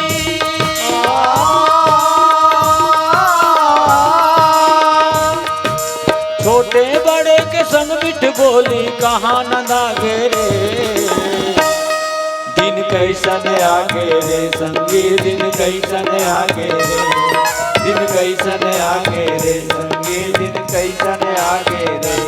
छोटे बड़े के संग मीठ बोली, कहाँ नंदा गे रे। दिन कैसन आगे रे संगी, दिन कैसन आगे रे। दिन कैसन आगे रे संगी, दिन कैसन आगे रे।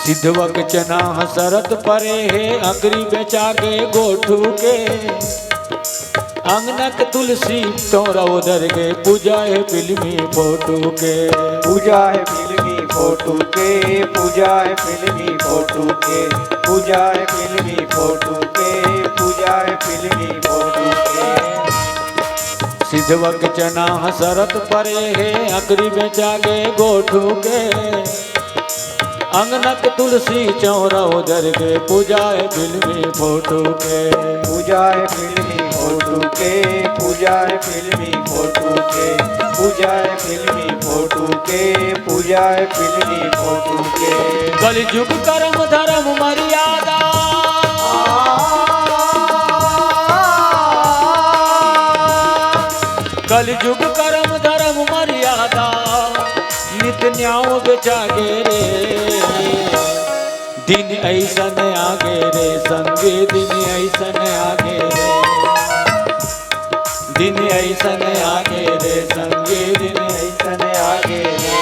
सिधवक चना ह सरत परे हे, अकरी बेचा गे गोठू के। अंगनक तुलसी चौरा उधर गे, पूजा हे फिल्मी फोटू के। पूजा हे फिल्मी फोटू के, पूजा हे फिल्मी फोटू के, पूजा हे फिल्मी फोटू के, पूजा हे फिल्मी फोटू के। सिधवक चना ह सरत परे हे, अकरी बेचा गे गोठू के। अंगनक तुलसी चौरा उधर गे, पूजा हे फिल्मी फोटू के। पूजा हे फिल्मी फोटू के, पूजा हे फिल्मी फोटू के, पूजा हे फिल्मी फोटू के, पूजा हे फिल्मी फोटू के। कलयुग करम धरम मर्यादा। कलयुग करम धरम मर्यादा, नित न्याव बेचा गे रे। दिन ऐसन आगे रे संगी, दिन ऐसन आगे रे। दिन ऐसन आगे रे संगी, दिन ऐसन आगे रे।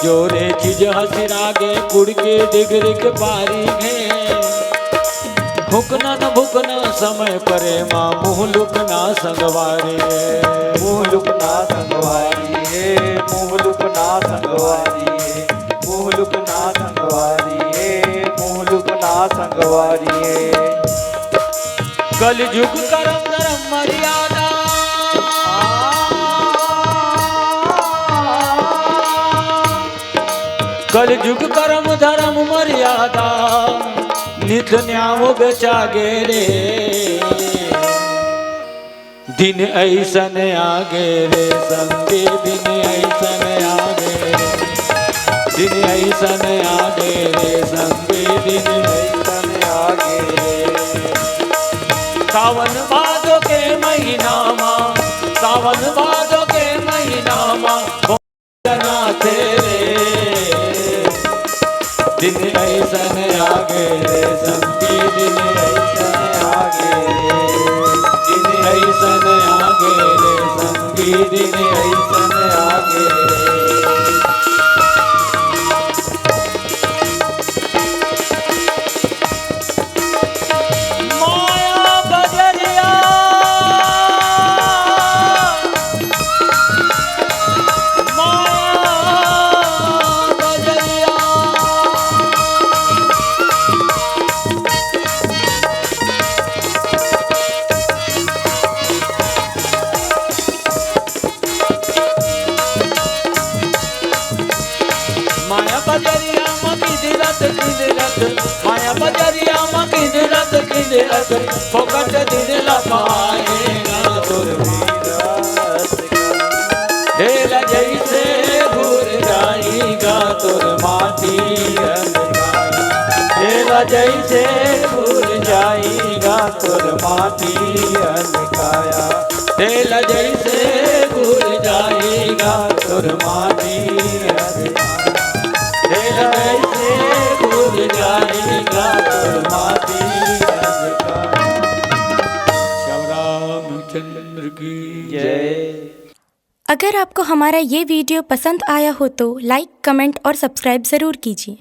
जोरे चीज हसिरागे कुड़के डिगरिक पारी हे। हुकना न भुकना समय परे मा मुँह लुकना संगवारी हे। मुँह लुकना संगवारी हे, मुँह लुकना संगवारी हे, मुँह लुकना संगवारी हे, मुँह लुकना संगवारी हे। कलयुग करम धरम मर्यादा। कलयुग करम धरम मर्यादा। नित न्याव बेचागे रे। दिन अइसन आगे रे संगी, दिन अइसन आगे रे। दिन अइसन आगे रे संगी, दिन अइसन आगे रे। सावन भादो के महीना मा, सावन भादो के महीना मा भोलेनाथ रे। दिन अइसन आगे रे संगी, दिन अइसन आगे रे। दिन अइसन आगे रे संगी, दिन अइसन आगे रे। माया बजरिया, माया बजरिया। माया बजरिया मा किंजरत किंजरत, माया बजरिया मा किंजरत किंजरत, फोकट दिन ला पाएगा तोर बीरत। ढेला जइसे घुर जाएगा तोर माटी अंधकारा। ढेला जइसे घुर जाएगा तोर माटी अंधकारा। ढेला जइसे घुर जाएगा तोर माटी अंधकारा। ढेला जइसे घुर जाएगा तोर माटी अंधकारा। श्याम रामचंद्र की जय। अगर आपको हमारा ये वीडियो पसंद आया हो तो लाइक, कमेंट और सब्सक्राइब ज़रूर कीजिए।